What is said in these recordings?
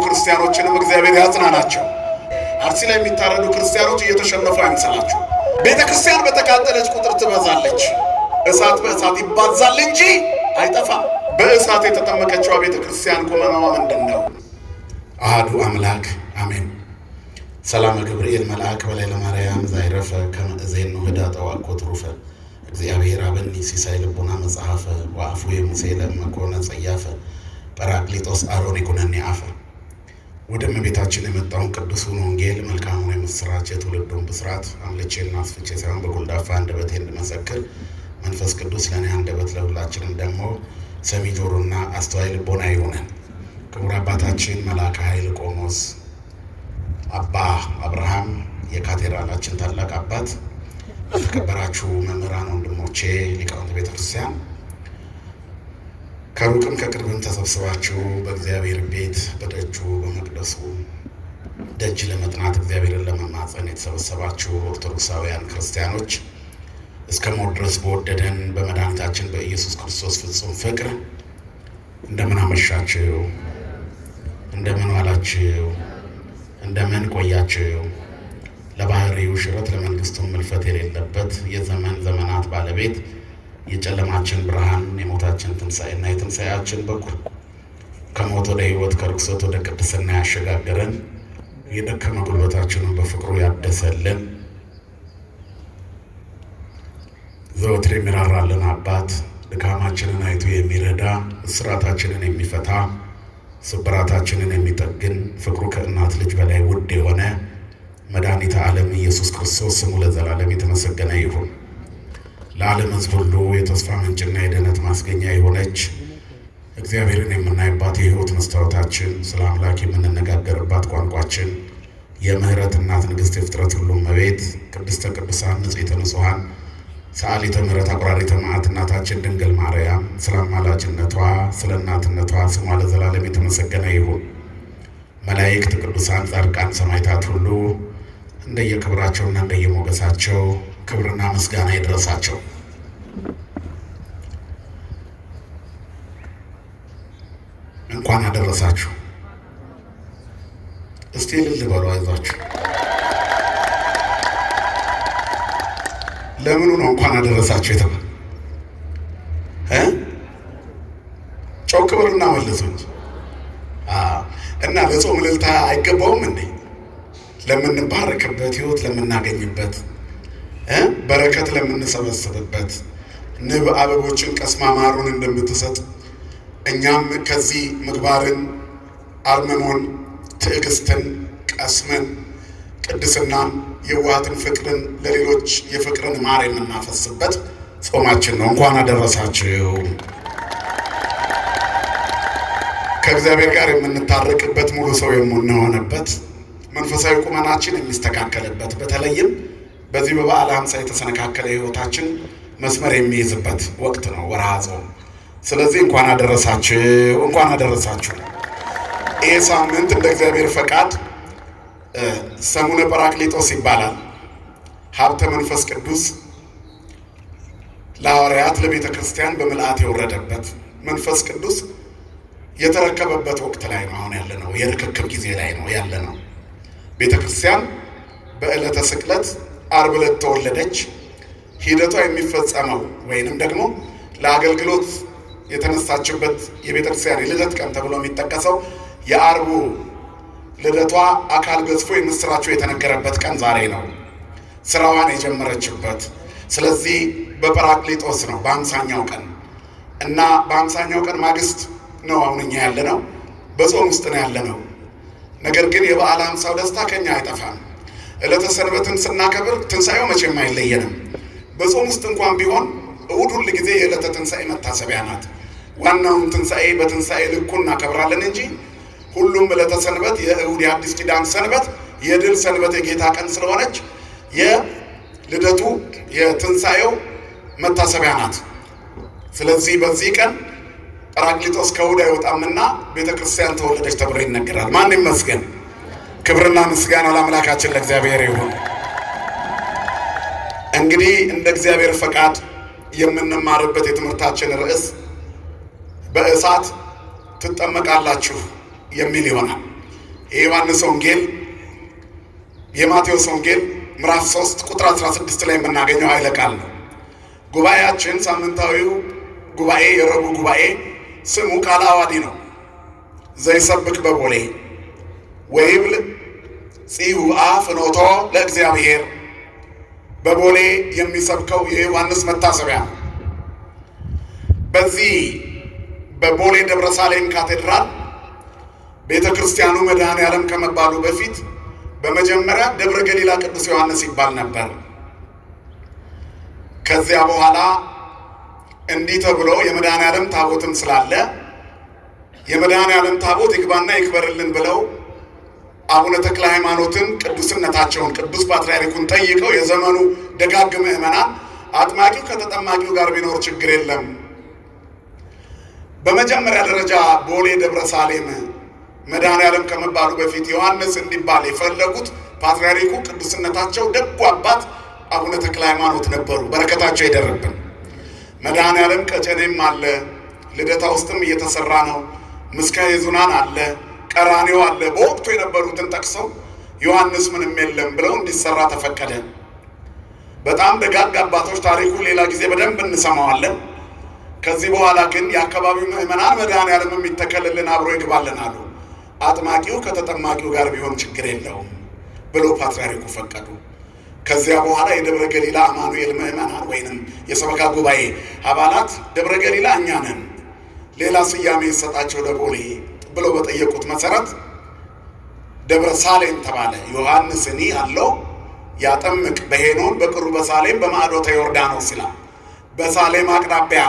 ክርስቲያኖችንም እግዚአብሔር ያጽናናቸው። አርሲ ላይ የሚታረዱ ክርስቲያኖች እየተሸነፉ አይምሰላችሁ። ቤተ ክርስቲያን በተቃጠለች ቁጥር ትበዛለች። እሳት በእሳት ይባዛል እንጂ አይጠፋም። በእሳት የተጠመቀችዋ ቤተ ክርስቲያን ቁመናዋ ምንድን ነው? አሐዱ አምላክ አሜን። ሰላመ ገብርኤል መልአክ በላይ ለማርያም ዛይረፈ ከመ እዜኑ ህዳጠ ወአኮ ትሩፈ እግዚአብሔር አበኒ ሲሳይ ልቡና መጽሐፈ ወአፉየ ሙሴ ለእመ ኮነ ጸያፈ ጰራቅሊጦስ አሮን ይኩነኒ አፈ። ወደ እመቤታችን የመጣውን ቅዱሱን ወንጌል መልካሙን የምስራች የትውልዱን ብስራት አምልቼና አስፍቼ ሳይሆን በጎልዳፋ አንደበቴ እንድመሰክር መንፈስ ቅዱስ ለእኔ አንደበት ለሁላችንም ደግሞ ሰሚ ጆሮና አስተዋይ ልቦና ይሁነን። ክቡር አባታችን መልአከ ኃይል ቆሞስ አባ አብርሃም የካቴድራላችን ታላቅ አባት፣ የተከበራችሁ መምህራን ወንድሞቼ፣ ሊቃውንት ቤተክርስቲያን፣ ከሩቅም ከቅርብም ተሰብስባችሁ በእግዚአብሔር ቤት በደጁ በመቅደሱ ደጅ ለመጥናት እግዚአብሔርን ለመማፀን የተሰበሰባችሁ ኦርቶዶክሳውያን ክርስቲያኖች፣ እስከ ሞት ድረስ በወደደን በመድኃኒታችን በኢየሱስ ክርስቶስ ፍጹም ፍቅር እንደምን አመሻችሁ? እንደምን ዋላችሁ? እንደምን ቆያችሁ? ለባህሪው ሽረት ለመንግስቱ ምልፈት የሌለበት የዘመን ዘመናት ባለቤት፣ የጨለማችን ብርሃን፣ የሞታችን ትንሣኤና የትንሣኤያችን በኩር፣ ከሞት ወደ ሕይወት ከርኩሰት ወደ ቅድስና ያሸጋገረን፣ የደከመ ጉልበታችንን በፍቅሩ ያደሰልን፣ ዘወትር የሚራራልን አባት፣ ድካማችንን አይቶ የሚረዳ፣ እስራታችንን የሚፈታ፣ ስብራታችንን የሚጠግን፣ ፍቅሩ ከእናት ልጅ በላይ ውድ የሆነ መድኃኒተ ዓለም ኢየሱስ ክርስቶስ ስሙ ለዘላለም የተመሰገነ ይሁን። ለዓለም ሕዝብ ሁሉ የተስፋ ምንጭና የድኅነት ማስገኛ የሆነች፣ እግዚአብሔርን የምናይባት የሕይወት መስታወታችን፣ ስለ አምላክ የምንነጋገርባት ቋንቋችን፣ የምሕረት እናት ንግሥት፣ የፍጥረት ሁሉ እመቤት፣ ቅድስተ ቅዱሳን፣ ንጽሕተ ንጹሐን፣ ሰዓሊተ ምሕረት፣ አቁራሪተ መዓት እናታችን ድንግል ማርያም ስለ አማላጅነቷ ስለ እናትነቷ ስሟ ለዘላለም የተመሰገነ ይሁን። መላእክት፣ ቅዱሳን፣ ጻድቃን፣ ሰማዕታት ሁሉ እንደየክብራቸውና እንደየሞገሳቸው ክብርና ምስጋና ይድረሳቸው። እንኳን አደረሳችሁ። እስቲ እልል በሉ፣ አይዟችሁ። ለምኑ ነው እንኳን አደረሳችሁ የተባለ? ጮክ በሉና መልሱ እንጂ። እና ለጾም እልልታ አይገባውም እንዴ? ለምንባረክበት፣ ህይወት ለምናገኝበት፣ በረከት ለምንሰበስብበት፣ ንብ አበቦችን ቀስማ ማሩን እንደምትሰጥ እኛም ከዚህ ምግባርን፣ አርምሞን፣ ትዕግስትን ቀስመን ቅድስናን፣ የዋሃትን፣ ፍቅርን፣ ለሌሎች የፍቅርን ማር የምናፈስበት ጾማችን ነው። እንኳን አደረሳችሁ። ከእግዚአብሔር ጋር የምንታረቅበት፣ ሙሉ ሰው የምንሆንበት፣ መንፈሳዊ ቁመናችን የሚስተካከልበት፣ በተለይም በዚህ በበዓለ ሃምሳ የተሰነካከለ ሕይወታችን መስመር የሚይዝበት ወቅት ነው ወርሃ ጾም። ስለዚህ እንኳን አደረሳችሁ፣ እንኳን አደረሳችሁ። ይህ ሳምንት እንደ እግዚአብሔር ፈቃድ ሰሙነ ጰራቅሊጦስ ይባላል። ሀብተ መንፈስ ቅዱስ ለሐዋርያት ለቤተ ክርስቲያን በምልአት የወረደበት፣ መንፈስ ቅዱስ የተረከበበት ወቅት ላይ ነው አሁን ያለነው። የርክክብ ጊዜ ላይ ነው ያለነው። ቤተ ክርስቲያን በዕለተ ስቅለት ዓርብ ዕለት ተወለደች። ሂደቷ የሚፈጸመው ወይንም ደግሞ ለአገልግሎት የተነሳችበት የቤተ ክርስቲያን የልደት ቀን ተብሎ የሚጠቀሰው የዓርቡ ልደቷ አካል ገዝፎ የምስራቸው የተነገረበት ቀን ዛሬ ነው። ስራዋን የጀመረችበት። ስለዚህ በጰራቅሊጦስ ነው፣ በ50ኛው ቀን እና በ50ኛው ቀን ማግስት ነው አሁን እኛ ያለነው። በጾም ውስጥ ነው ያለነው። ነገር ግን የበዓለ ሃምሳው ደስታ ከኛ አይጠፋም። ዕለተ ሰንበትን ስናከብር ትንሣኤው መቼም አይለየንም። በጾም ውስጥ እንኳን ቢሆን እሑድ ሁል ጊዜ የዕለተ ትንሣኤ መታሰቢያ ናት። ዋናውን ትንሣኤ በትንሣኤ ልኩ እናከብራለን እንጂ ሁሉም ዕለተ ሰንበት የእሑድ የአዲስ ኪዳን ሰንበት የድል ሰንበት የጌታ ቀን ስለሆነች የልደቱ የትንሣኤው መታሰቢያ ናት። ስለዚህ በዚህ ቀን ጰራቅሊጦስ ከእሑድ አይወጣምና ቤተ ክርስቲያን ተወለደች ተብሎ ይነገራል። ማን ይመስገን? ክብርና ምስጋና ለአምላካችን ለእግዚአብሔር ይሁን። እንግዲህ እንደ እግዚአብሔር ፈቃድ የምንማርበት የትምህርታችን ርዕስ በእሳት ትጠመቃላችሁ የሚል ይሆናል። የዮሐንስ ወንጌል የማቴዎስ ወንጌል ምዕራፍ 3 ቁጥር 16 ላይ የምናገኘው ኃይለ ቃል ነው። ጉባኤያችን ሳምንታዊው ጉባኤ የረቡዕ ጉባኤ ስሙ ቃለ ዓዋዲ ነው። ዘይሰብክ በቦሌ ወይብል ጽዩአ ፍኖቶ ለእግዚአብሔር፣ በቦሌ የሚሰብከው የዮሐንስ መታሰቢያ ነው። በዚህ በቦሌ ደብረ ሳሌም ካቴድራል ቤተ ክርስቲያኑ መድኃኔ ዓለም ከመባሉ በፊት በመጀመሪያ ደብረ ገሊላ ቅዱስ ዮሐንስ ይባል ነበር። ከዚያ በኋላ እንዲህ ተብሎ የመድኃኔ ዓለም ታቦትም ስላለ የመድኃኔ ዓለም ታቦት ይግባና ይክበርልን ብለው አቡነ ተክለ ሃይማኖትን ቅዱስነታቸውን ቅዱስ ፓትርያርኩን ጠይቀው የዘመኑ ደጋግ ምዕመናን አጥማቂው ከተጠማቂው ጋር ቢኖር ችግር የለም። በመጀመሪያ ደረጃ ቦሌ ደብረ ሳሌም መድኃኔ ዓለም ከመባሉ በፊት ዮሐንስ እንዲባል የፈለጉት ፓትርያርኩ ቅዱስነታቸው ደጉ አባት አቡነ ተክለ ሃይማኖት ነበሩ። በረከታቸው ይደርብን። መድኃኔ ዓለም ቀጨኔም አለ፣ ልደታ ውስጥም እየተሰራ ነው። ምስካየ ኅዙናን አለ፣ ቀራኔው አለ። በወቅቱ የነበሩትን ጠቅሰው ዮሐንስ ምንም የለም ብለው እንዲሰራ ተፈቀደ። በጣም ደጋግ አባቶች፣ ታሪኩ ሌላ ጊዜ በደንብ እንሰማዋለን። ከዚህ በኋላ ግን የአካባቢው ምዕመናን መድኃኔ ዓለም የሚተከልልን አብሮ ይግባልን አሉ። አጥማቂው ከተጠማቂው ጋር ቢሆን ችግር የለውም ብለው ፓትርያርኩ ፈቀዱ። ከዚያ በኋላ የደብረ ገሊላ አማኑኤል ምዕመናን ወይንም የሰበካ ጉባኤ አባላት ደብረ ገሊላ እኛ ነን፣ ሌላ ስያሜ ይሰጣቸው ለቦሌ ብለው በጠየቁት መሰረት ደብረ ሳሌም ተባለ። ዮሐንስኒ አለው ያጠምቅ በሄኖን በቅሩበ ሳሌም በማዕዶተ ዮርዳኖስ ይላል። በሳሌም አቅራቢያ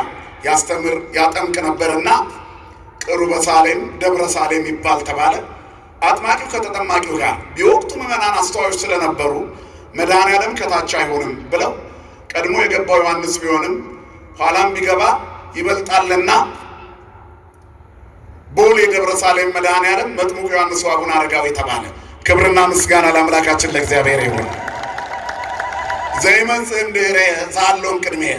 ያስተምር ያጠምቅ ነበርና ቅሩበ ሳሌም ደብረ ሳሌም ይባል ተባለ። አጥማቂው ከተጠማቂው ጋር ቢወቅቱ ምዕመናን አስተዋዮች ስለነበሩ መድኃኔ ዓለም ከታች አይሆንም ብለው ቀድሞ የገባው ዮሐንስ ቢሆንም ኋላም ቢገባ ይበልጣልና ቦሌ ደብረ ሳሌም መድኃኔ ዓለም መጥምቁ ዮሐንስ አቡነ አረጋዊ ተባለ። ክብርና ምስጋና ለአምላካችን ለእግዚአብሔር ይሁን። ዘይመጽእ እምድኅሬየ ዘሀሎ እምቅድሜየ፣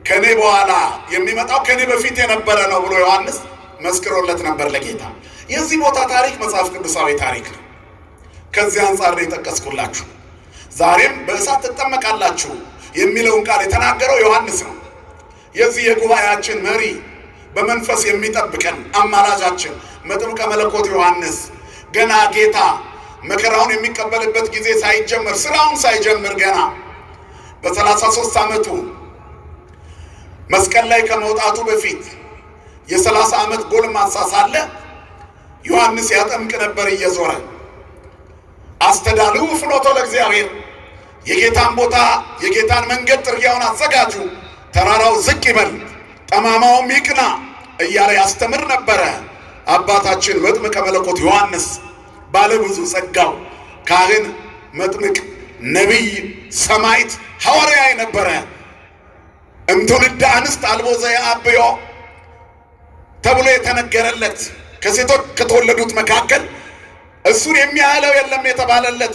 ከኔ በኋላ የሚመጣው ከኔ በፊት የነበረ ነው ብሎ ዮሐንስ መስክሮለት ነበር ለጌታ። የዚህ ቦታ ታሪክ መጽሐፍ ቅዱሳዊ ታሪክ ነው። ከዚህ አንጻር ነው የጠቀስኩላችሁ። ዛሬም በእሳት ትጠመቃላችሁ የሚለውን ቃል የተናገረው ዮሐንስ ነው። የዚህ የጉባኤያችን መሪ፣ በመንፈስ የሚጠብቀን አማላጃችን መጥምቀ መለኮት ዮሐንስ ገና ጌታ መከራውን የሚቀበልበት ጊዜ ሳይጀምር፣ ስራውን ሳይጀምር፣ ገና በ33 ዓመቱ መስቀል ላይ ከመውጣቱ በፊት የ30 ዓመት ጎልማሳ ሳለ ዮሐንስ ያጠምቅ ነበር እየዞረ። አስተዳልው ፍኖቶ ለእግዚአብሔር፣ የጌታን ቦታ የጌታን መንገድ ጥርጊያውን አዘጋጁ፣ ተራራው ዝቅ ይበል ጠማማውም ይቅና እያለ ያስተምር ነበረ። አባታችን መጥምቀ መለኮት ዮሐንስ ባለብዙ ጸጋው ካህን፣ መጥምቅ፣ ነቢይ፣ ሰማዕት፣ ሐዋርያ የነበረ፣ እምትውልደ አንስት አልቦ ዘየአብዮ ተብሎ የተነገረለት፣ ከሴቶች ከተወለዱት መካከል እሱን የሚያህለው የለም የተባለለት፣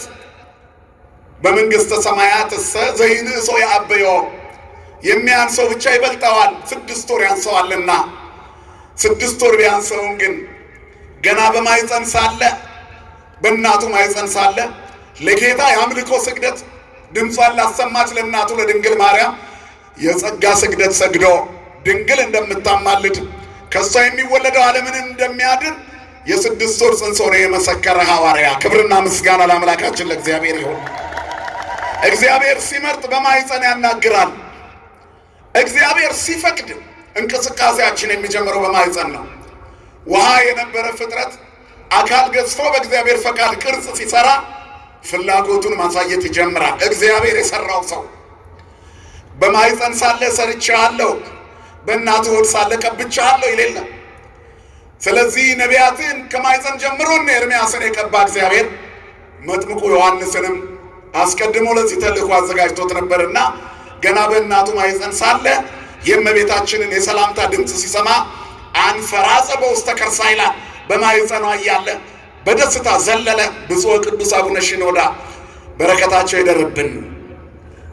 በመንግስተ ሰማያት እሰ ዘይንእሶ የአብዮ፣ የሚያንሰው ብቻ ይበልጠዋል፣ 6 ወር ያንሰዋልና። 6 ወር ቢያንሰውም ግን ገና በማህፀን ሳለ፣ በእናቱ ማህፀን ሳለ ለጌታ የአምልኮ ስግደት ድምጿን ላሰማች ለእናቱ ለድንግል ማርያም የጸጋ ስግደት ሰግዶ ድንግል እንደምታማልድ፣ ከእሷ የሚወለደው ዓለምን እንደሚያድን የ6 ወር ጽንስ ሆኖ የመሰከረ ሐዋርያ። ክብርና ምስጋና ለአምላካችን ለእግዚአብሔር ይሁን። እግዚአብሔር ሲመርጥ በማህፀን ያናግራል። እግዚአብሔር ሲፈቅድ እንቅስቃሴያችን የሚጀምረው በማህፀን ነው። ውሃ የነበረ ፍጥረት አካል ገዝፎ በእግዚአብሔር ፈቃድ ቅርጽ ሲሰራ ፍላጎቱን ማሳየት ይጀምራል። እግዚአብሔር የሰራው ሰው በማህፀን ሳለ ሰርቼሃለሁ፣ በእናቱ ሆድ ሳለ ቀብቼሃለሁ ይል የለም። ስለዚህ ነቢያትን ከማህፀን ጀምሮ እነ ኤርምያስን የቀባ እግዚአብሔር መጥምቁ ዮሐንስንም አስቀድሞ ለዚህ ተልእኮ አዘጋጅቶት ነበርና ገና በእናቱ ማህፀን ሳለ የእመቤታችንን የሰላምታ ድምፅ ሲሰማ አንፈራጸ በውስተ ከርሳ ይላል። በማህፀኗ እያለ በደስታ ዘለለ። ብፁዕ ቅዱስ አቡነ ሽኖዳ በረከታቸው ይደርብን።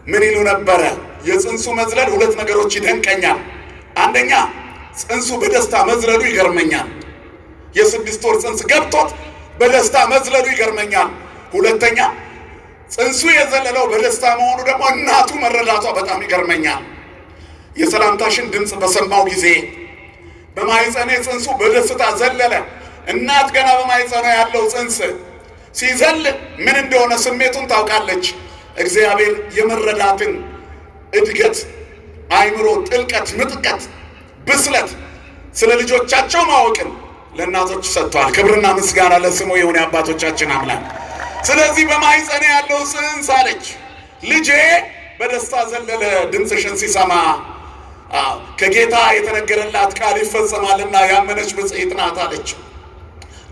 ምን ይሉ ነበረ? የጽንሱ መዝለል ሁለት ነገሮች ይደንቀኛል። አንደኛ ጽንሱ በደስታ መዝለሉ ይገርመኛል። የ6 ወር ጽንስ ገብቶት በደስታ መዝለሉ ይገርመኛል። ሁለተኛ ጽንሱ የዘለለው በደስታ መሆኑ ደግሞ እናቱ መረዳቷ በጣም ይገርመኛል። የሰላምታሽን ድምፅ በሰማው ጊዜ በማኅፀኔ ጽንሱ በደስታ ዘለለ። እናት ገና በማኅፀኗ ያለው ጽንስ ሲዘል ምን እንደሆነ ስሜቱን ታውቃለች። እግዚአብሔር የመረዳትን እድገት፣ አይምሮ ጥልቀት፣ ምጥቀት፣ ብስለት ስለ ልጆቻቸው ማወቅን ለእናቶች ሰጥተዋል። ክብርና ምስጋና ለስሙ ይሁን የአባቶቻችን አምላክ። ስለዚህ በማኅፀኔ ያለው ጽንስ አለች ልጄ በደስታ ዘለለ ድምፅሽን ሲሰማ። ከጌታ የተነገረላት ቃል ይፈጸማልና ያመነች ብፅዕት ናት አለች።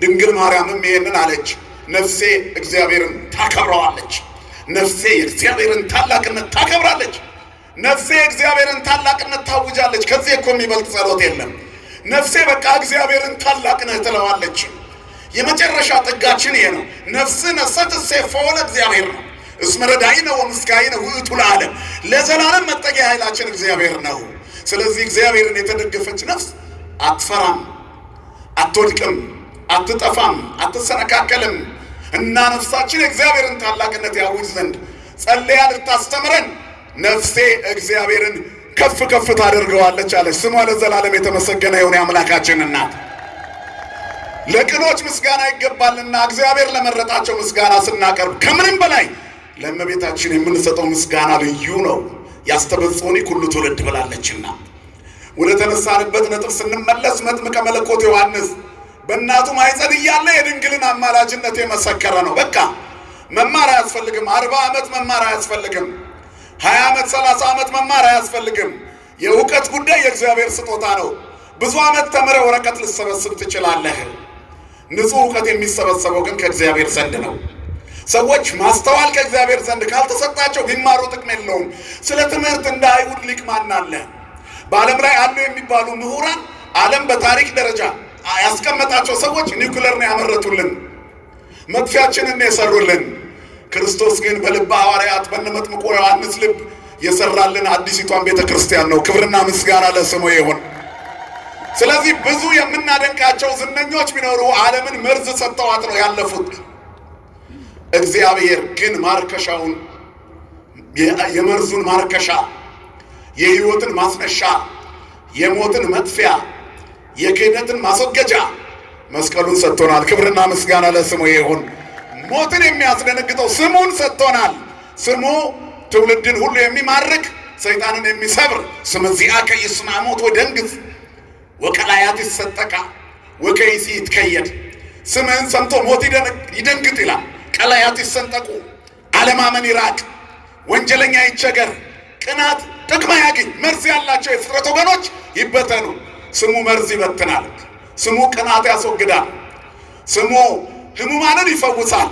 ድንግል ማርያምም ይሄንን አለች፣ ነፍሴ እግዚአብሔርን ታከብረዋለች። ነፍሴ የእግዚአብሔርን ታላቅነት ታከብራለች። ነፍሴ የእግዚአብሔርን ታላቅነት ታውጃለች። ከዚህ እኮ የሚበልጥ ጸሎት የለም። ነፍሴ በቃ እግዚአብሔርን ታላቅ ነህ ትለዋለች። የመጨረሻ ጥጋችን ይሄ ነው። ነፍስነ ሰትሴፈው ለእግዚአብሔር ነው። እስመ ረዳኢነ ወምስካይነ ውእቱ ለዓለም፣ ለዘላለም መጠጊያ ኃይላችን እግዚአብሔር ነው። ስለዚህ እግዚአብሔርን የተደገፈች ነፍስ አትፈራም፣ አትወድቅም፣ አትጠፋም፣ አትሰነካከልም። እና ነፍሳችን የእግዚአብሔርን ታላቅነት ያውጅ ዘንድ ጸልያ ልታስተምረን ነፍሴ እግዚአብሔርን ከፍ ከፍ ታደርገዋለች አለች። ስሟ ለዘላለም የተመሰገነ ይሁን። የአምላካችን እናት ለቅኖች ምስጋና ይገባልና እግዚአብሔር ለመረጣቸው ምስጋና ስናቀርብ ከምንም በላይ ለእመቤታችን የምንሰጠው ምስጋና ልዩ ነው። ያስተበጽሑኒ ኩሉ ትውልድ ብላለችና። ወደ ተነሳንበት ነጥብ ስንመለስ መጥምቀ መለኮት ዮሐንስ በእናቱ ማኅፀን እያለ የድንግልን አማላጅነት የመሰከረ ነው። በቃ መማር አያስፈልግም። 40 ዓመት መማር አያስፈልግም። 20 ዓመት 30 ዓመት መማር አያስፈልግም። የእውቀት ጉዳይ የእግዚአብሔር ስጦታ ነው። ብዙ ዓመት ተምረህ ወረቀት ልሰበስብ ትችላለህ። ንጹሕ እውቀት የሚሰበሰበው ግን ከእግዚአብሔር ዘንድ ነው። ሰዎች ማስተዋል ከእግዚአብሔር ዘንድ ካልተሰጣቸው ቢማሩ ጥቅም የለውም። ስለ ትምህርት እንደ አይሁድ ሊቅ ማን አለ? በዓለም ላይ አሉ የሚባሉ ምሁራን ዓለም በታሪክ ደረጃ ያስቀመጣቸው ሰዎች ኒውክለር ነው ያመረቱልን፣ መጥፊያችንን ነው የሰሩልን። ክርስቶስ ግን በልበ ሐዋርያት በእነ መጥምቁ ዮሐንስ ልብ የሰራልን አዲሲቷን ቤተ ክርስቲያን ነው። ክብርና ምስጋና ለስሙ ይሁን። ስለዚህ ብዙ የምናደንቃቸው ዝነኞች ቢኖሩ ዓለምን መርዝ ሰጥተዋት ነው ያለፉት። እግዚአብሔር ግን ማርከሻውን የመርዙን ማርከሻ፣ የሕይወትን ማስነሻ፣ የሞትን መጥፊያ፣ የክህደትን ማስወገጃ መስቀሉን ሰጥቶናል። ክብርና ምስጋና ለስሙ ይሁን። ሞትን የሚያስደነግጠው ስሙን ሰጥቶናል። ስሙ ትውልድን ሁሉ የሚማርክ ሰይጣንን የሚሰብር ስመ ዚአከ ይስማዕ ሞት ወደንግጽ ወቀላያት ይሰጠቃ ወከይሲ ይትከየድ። ስምህን ሰምቶ ሞት ይደንግጥ ይላል። ቀላያት ይሰንጠቁ፣ አለማመን ይራቅ፣ ወንጀለኛ ይቸገር፣ ቅናት ጥቅም ያግኝ፣ መርዝ ያላቸው የፍጥረት ወገኖች ይበተኑ። ስሙ መርዝ ይበትናል። ስሙ ቅናት ያስወግዳል። ስሙ ሕሙማንን ይፈውሳል።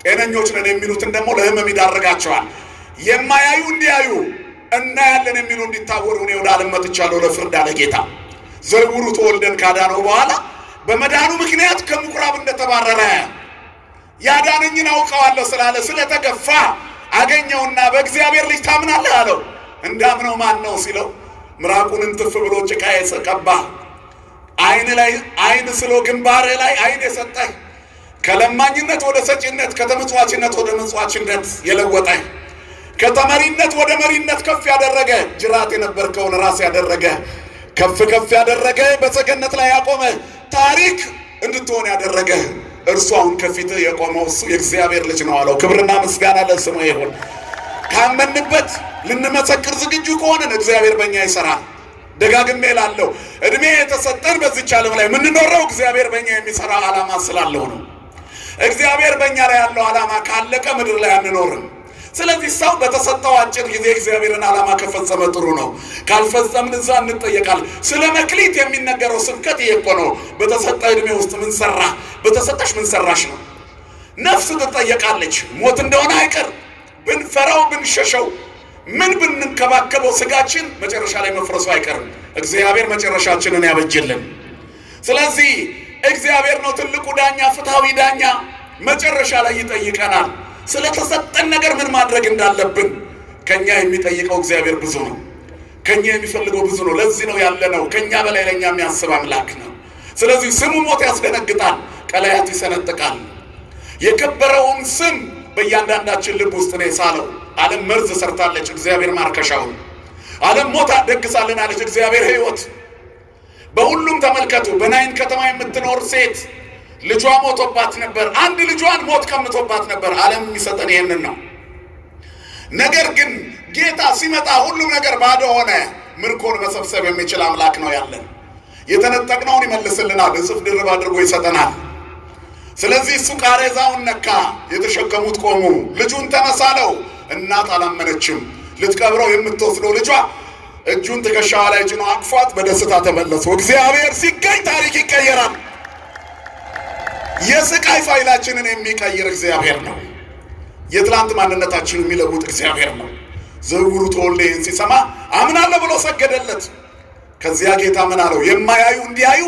ጤነኞች ነን የሚሉትን ደግሞ ለሕመም ይዳርጋቸዋል። የማያዩ እንዲያዩ፣ እናያለን የሚሉ እንዲታወሩ እኔ ወደ ዓለም መጥቻለሁ ለፍርድ አለ ጌታ። ዘውሩ ተወልደን ካዳነው በኋላ በመዳኑ ምክንያት ከምኩራብ እንደተባረረ ያዳነኝን አውቀዋለሁ ስላለ ስለተገፋ አገኘውና በእግዚአብሔር ልጅ ታምናለህ አለው። እንዳምነው ማን ነው ሲለው ምራቁን እንትፍ ብሎ ጭቃ የቀባ አይን ላይ አይን ስሎ ግንባርህ ላይ አይን የሰጠህ ከለማኝነት ወደ ሰጪነት ከተመጽዋችነት ወደ መጽዋችነት የለወጠህ ከተመሪነት ወደ መሪነት ከፍ ያደረገ ጅራት የነበርከውን ራስ ያደረገ ከፍ ከፍ ያደረገ በሰገነት ላይ ያቆመ ታሪክ እንድትሆን ያደረገ እርሱ አሁን ከፊትህ የቆመው እሱ የእግዚአብሔር ልጅ ነው አለው። ክብርና ምስጋና ለስሙ ይሁን። ካመንበት ልንመሰክር ዝግጁ ከሆንን እግዚአብሔር በእኛ ይሰራል። ደጋግሜ እላለሁ፣ እድሜ የተሰጠን በዚች ዓለም ላይ የምንኖረው እግዚአብሔር በእኛ የሚሰራ ዓላማ ስላለው ነው። እግዚአብሔር በእኛ ላይ ያለው ዓላማ ካለቀ ምድር ላይ አንኖርም። ስለዚህ ሰው በተሰጠው አጭር ጊዜ እግዚአብሔርን ዓላማ ከፈጸመ ጥሩ ነው። ካልፈጸምን እዛ እንጠየቃለን። ስለ መክሊት የሚነገረው ስብከት ይሄ እኮ ነው። በተሰጠ እድሜ ውስጥ ምን ሰራ፣ በተሰጠሽ ምን ሰራሽ ነው። ነፍስ ትጠየቃለች። ሞት እንደሆነ አይቀር ብንፈራው ብንሸሸው ምን ብንንከባከበው ስጋችን መጨረሻ ላይ መፍረሱ አይቀርም። እግዚአብሔር መጨረሻችንን ያበጅልን። ስለዚህ እግዚአብሔር ነው ትልቁ ዳኛ፣ ፍትሐዊ ዳኛ። መጨረሻ ላይ ይጠይቀናል። ስለተሰጠን ነገር ምን ማድረግ እንዳለብን ከኛ የሚጠይቀው እግዚአብሔር ብዙ ነው። ከኛ የሚፈልገው ብዙ ነው። ለዚህ ነው ያለነው። ከኛ በላይ ለኛ የሚያስብ አምላክ ነው። ስለዚህ ስሙ ሞት ያስደነግጣል፣ ቀላያት ይሰነጥቃል። የከበረውን ስም በእያንዳንዳችን ልብ ውስጥ ነው የሳለው። ዓለም መርዝ ሰርታለች፣ እግዚአብሔር ማርከሻውን። ዓለም ሞት ደግሳልናለች፣ እግዚአብሔር ሕይወት። በሁሉም ተመልከቱ። በናይን ከተማ የምትኖር ሴት ልጇ ሞቶባት ነበር። አንድ ልጇን ሞት ቀምቶባት ነበር። ዓለም የሚሰጠን ይሄንን ነው። ነገር ግን ጌታ ሲመጣ ሁሉም ነገር ባዶ ሆነ። ምርኮን መሰብሰብ የሚችል አምላክ ነው ያለን። የተነጠቅነውን ይመልስልናል፣ እጽፍ ድርብ አድርጎ ይሰጠናል። ስለዚህ እሱ ቃሬዛውን ነካ፣ የተሸከሙት ቆሙ። ልጁን ተነሳለው። እናት አላመነችም። ልትቀብረው የምትወስደው ልጇ እጁን ትከሻዋ ላይ ጭኖ አቅፏት በደስታ ተመለሱ። እግዚአብሔር ሲገኝ ታሪክ ይቀየራል። የስቃይ ፋይላችንን የሚቀይር እግዚአብሔር ነው። የትላንት ማንነታችንን የሚለውጥ እግዚአብሔር ነው። ዘውሩ ተወልደ ይህን ሲሰማ አምናለሁ ብሎ ሰገደለት። ከዚያ ጌታ ምን አለው? የማያዩ እንዲያዩ፣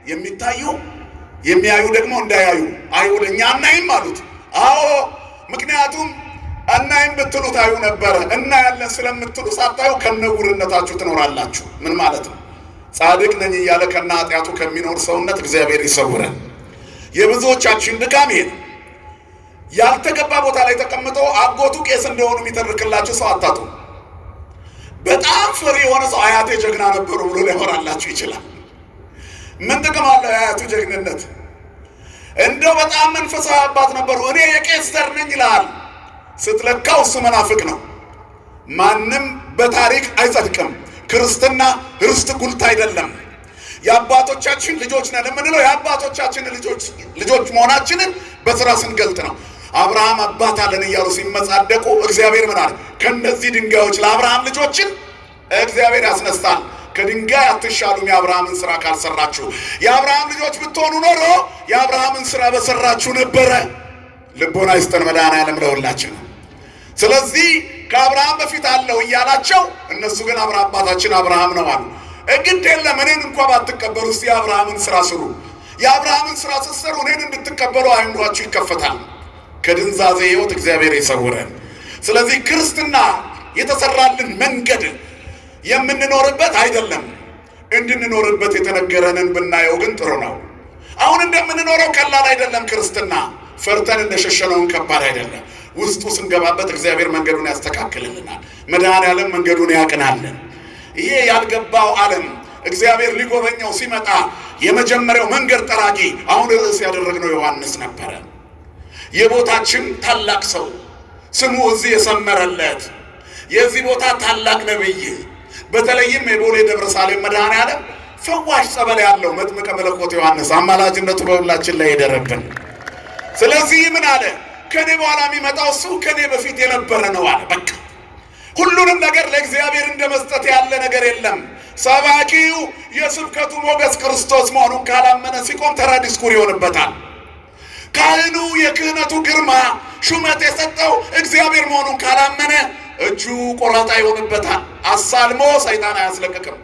የሚታዩ የሚያዩ ደግሞ እንዳያዩ። አይሁድ እኛ አናይም አሉት። አዎ ምክንያቱም አናይም ብትሉ ታዩ ነበረ። እናያለን ስለምትሉ ሳታዩ ከነውርነታችሁ ትኖራላችሁ። ምን ማለት ነው? ጻድቅ ነኝ እያለ ከነ ኃጢአቱ ከሚኖር ሰውነት እግዚአብሔር ይሰውረን። የብዙዎቻችን ድካም ይሄ ነው። ያልተገባ ቦታ ላይ ተቀምጦ አጎቱ ቄስ እንደሆኑ የሚተርክላችሁ ሰው አታጡ። በጣም ፈሪ የሆነ ሰው አያቴ ጀግና ነበሩ ብሎ ሊያወራላችሁ ይችላል። ምን ጥቅም አለው የአያቱ ጀግንነት? እንደው በጣም መንፈሳዊ አባት ነበሩ፣ እኔ የቄስ ዘር ነኝ ይልሃል። ስትለካው እሱ መናፍቅ ነው። ማንም በታሪክ አይጸድቅም። ክርስትና ርስት ጉልት አይደለም። የአባቶቻችን ልጆች ነን የምንለው የአባቶቻችን ልጆች መሆናችንን በስራ ስንገልጥ ነው። አብርሃም አባት አለን እያሉ ሲመጻደቁ እግዚአብሔር ምን አለ? ከእነዚህ ድንጋዮች ለአብርሃም ልጆችን እግዚአብሔር ያስነሳል። ከድንጋይ አትሻሉም የአብርሃምን ስራ ካልሰራችሁ። የአብርሃም ልጆች ብትሆኑ ኖሮ የአብርሃምን ስራ በሰራችሁ ነበረ። ልቦና ይስጠን መድኃኔዓለም ለሁላችን። ስለዚህ ከአብርሃም በፊት አለው እያላቸው እነሱ ግን አብርሃም አባታችን አብርሃም ነው አሉ። ግድ የለም እኔን እንኳ ባትቀበሉ እስቲ የአብርሃምን ስራ ስሩ። የአብርሃምን ስራ ስትሰሩ እኔን እንድትቀበሉ አይምሯችሁ ይከፈታል። ከድንዛዜ ሕይወት እግዚአብሔር ይሰውረን። ስለዚህ ክርስትና የተሰራልን መንገድ የምንኖርበት አይደለም፣ እንድንኖርበት የተነገረንን ብናየው ግን ጥሩ ነው። አሁን እንደምንኖረው ቀላል አይደለም። ክርስትና ፈርተን እንደሸሸነውን ከባድ አይደለም። ውስጡ ስንገባበት እግዚአብሔር መንገዱን ያስተካክልልናል። መድኃኔዓለም መንገዱን ያቅናልን። ይሄ ያልገባው ዓለም እግዚአብሔር ሊጎበኘው ሲመጣ የመጀመሪያው መንገድ ጠራጊ አሁን ርዕስ ያደረግነው ዮሐንስ ነበረ። የቦታችን ታላቅ ሰው ስሙ እዚህ የሰመረለት የዚህ ቦታ ታላቅ ነቢይ፣ በተለይም የቦሌ ደብረ ሳሌም መድኃኔዓለም ፈዋሽ ጸበል ያለው መጥምቀ መለኮት ዮሐንስ አማላጅነቱ በሁላችን ላይ ይደረብን። ስለዚህ ምን አለ? ከኔ በኋላ የሚመጣው እሱ ከኔ በፊት የነበረ ነው አለ። በቃ ሁሉንም ነገር ለእግዚአብሔር እንደ መስጠት ያለ ነገር የለም። ሰባኪው የስብከቱ ሞገስ ክርስቶስ መሆኑን ካላመነ ሲቆም ተራ ዲስኩር ይሆንበታል። ካህኑ የክህነቱ ግርማ ሹመት የሰጠው እግዚአብሔር መሆኑን ካላመነ እጁ ቆራጣ ይሆንበታል። አሳልሞ ሰይጣን አያስለቅቅም።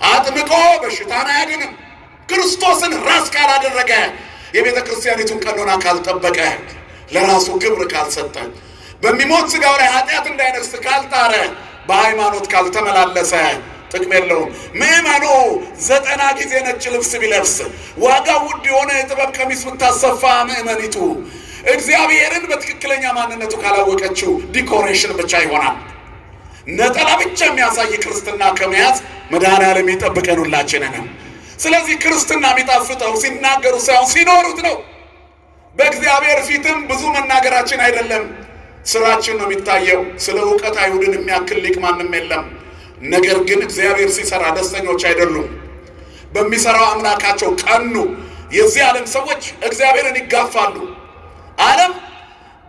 አጥምቆ በሽታን አያድንም። ክርስቶስን ራስ ካላደረገ፣ የቤተ ክርስቲያኒቱን ቀኖና ካልጠበቀ፣ ለራሱ ክብር ካልሰጠ፣ በሚሞት ስጋው ላይ ኃጢአት እንዳይነግስ ካልጣረ፣ በሃይማኖት ካልተመላለሰ ጥቅም የለውም። ምዕመኑ 90 ጊዜ ነጭ ልብስ ቢለብስ፣ ዋጋው ውድ የሆነ የጥበብ ቀሚስ ብታሰፋ፣ ምዕመኒቱ እግዚአብሔርን በትክክለኛ ማንነቱ ካላወቀችው decoration ብቻ ይሆናል። ነጠላ ብቻ የሚያሳይ ክርስትና ከመያዝ መድኃኔዓለም ይጠብቀን ሁላችንንም። ስለዚህ ክርስትና የሚጣፍጠው ሲናገሩ ሳይሆን ሲኖሩት ነው። በእግዚአብሔር ፊትም ብዙ መናገራችን አይደለም፣ ስራችን ነው የሚታየው። ስለ እውቀት አይሁድን የሚያክል ሊቅ ማንም የለም። ነገር ግን እግዚአብሔር ሲሰራ ደስተኞች አይደሉም። በሚሰራው አምላካቸው ቀኑ። የዚህ ዓለም ሰዎች እግዚአብሔርን ይጋፋሉ። ዓለም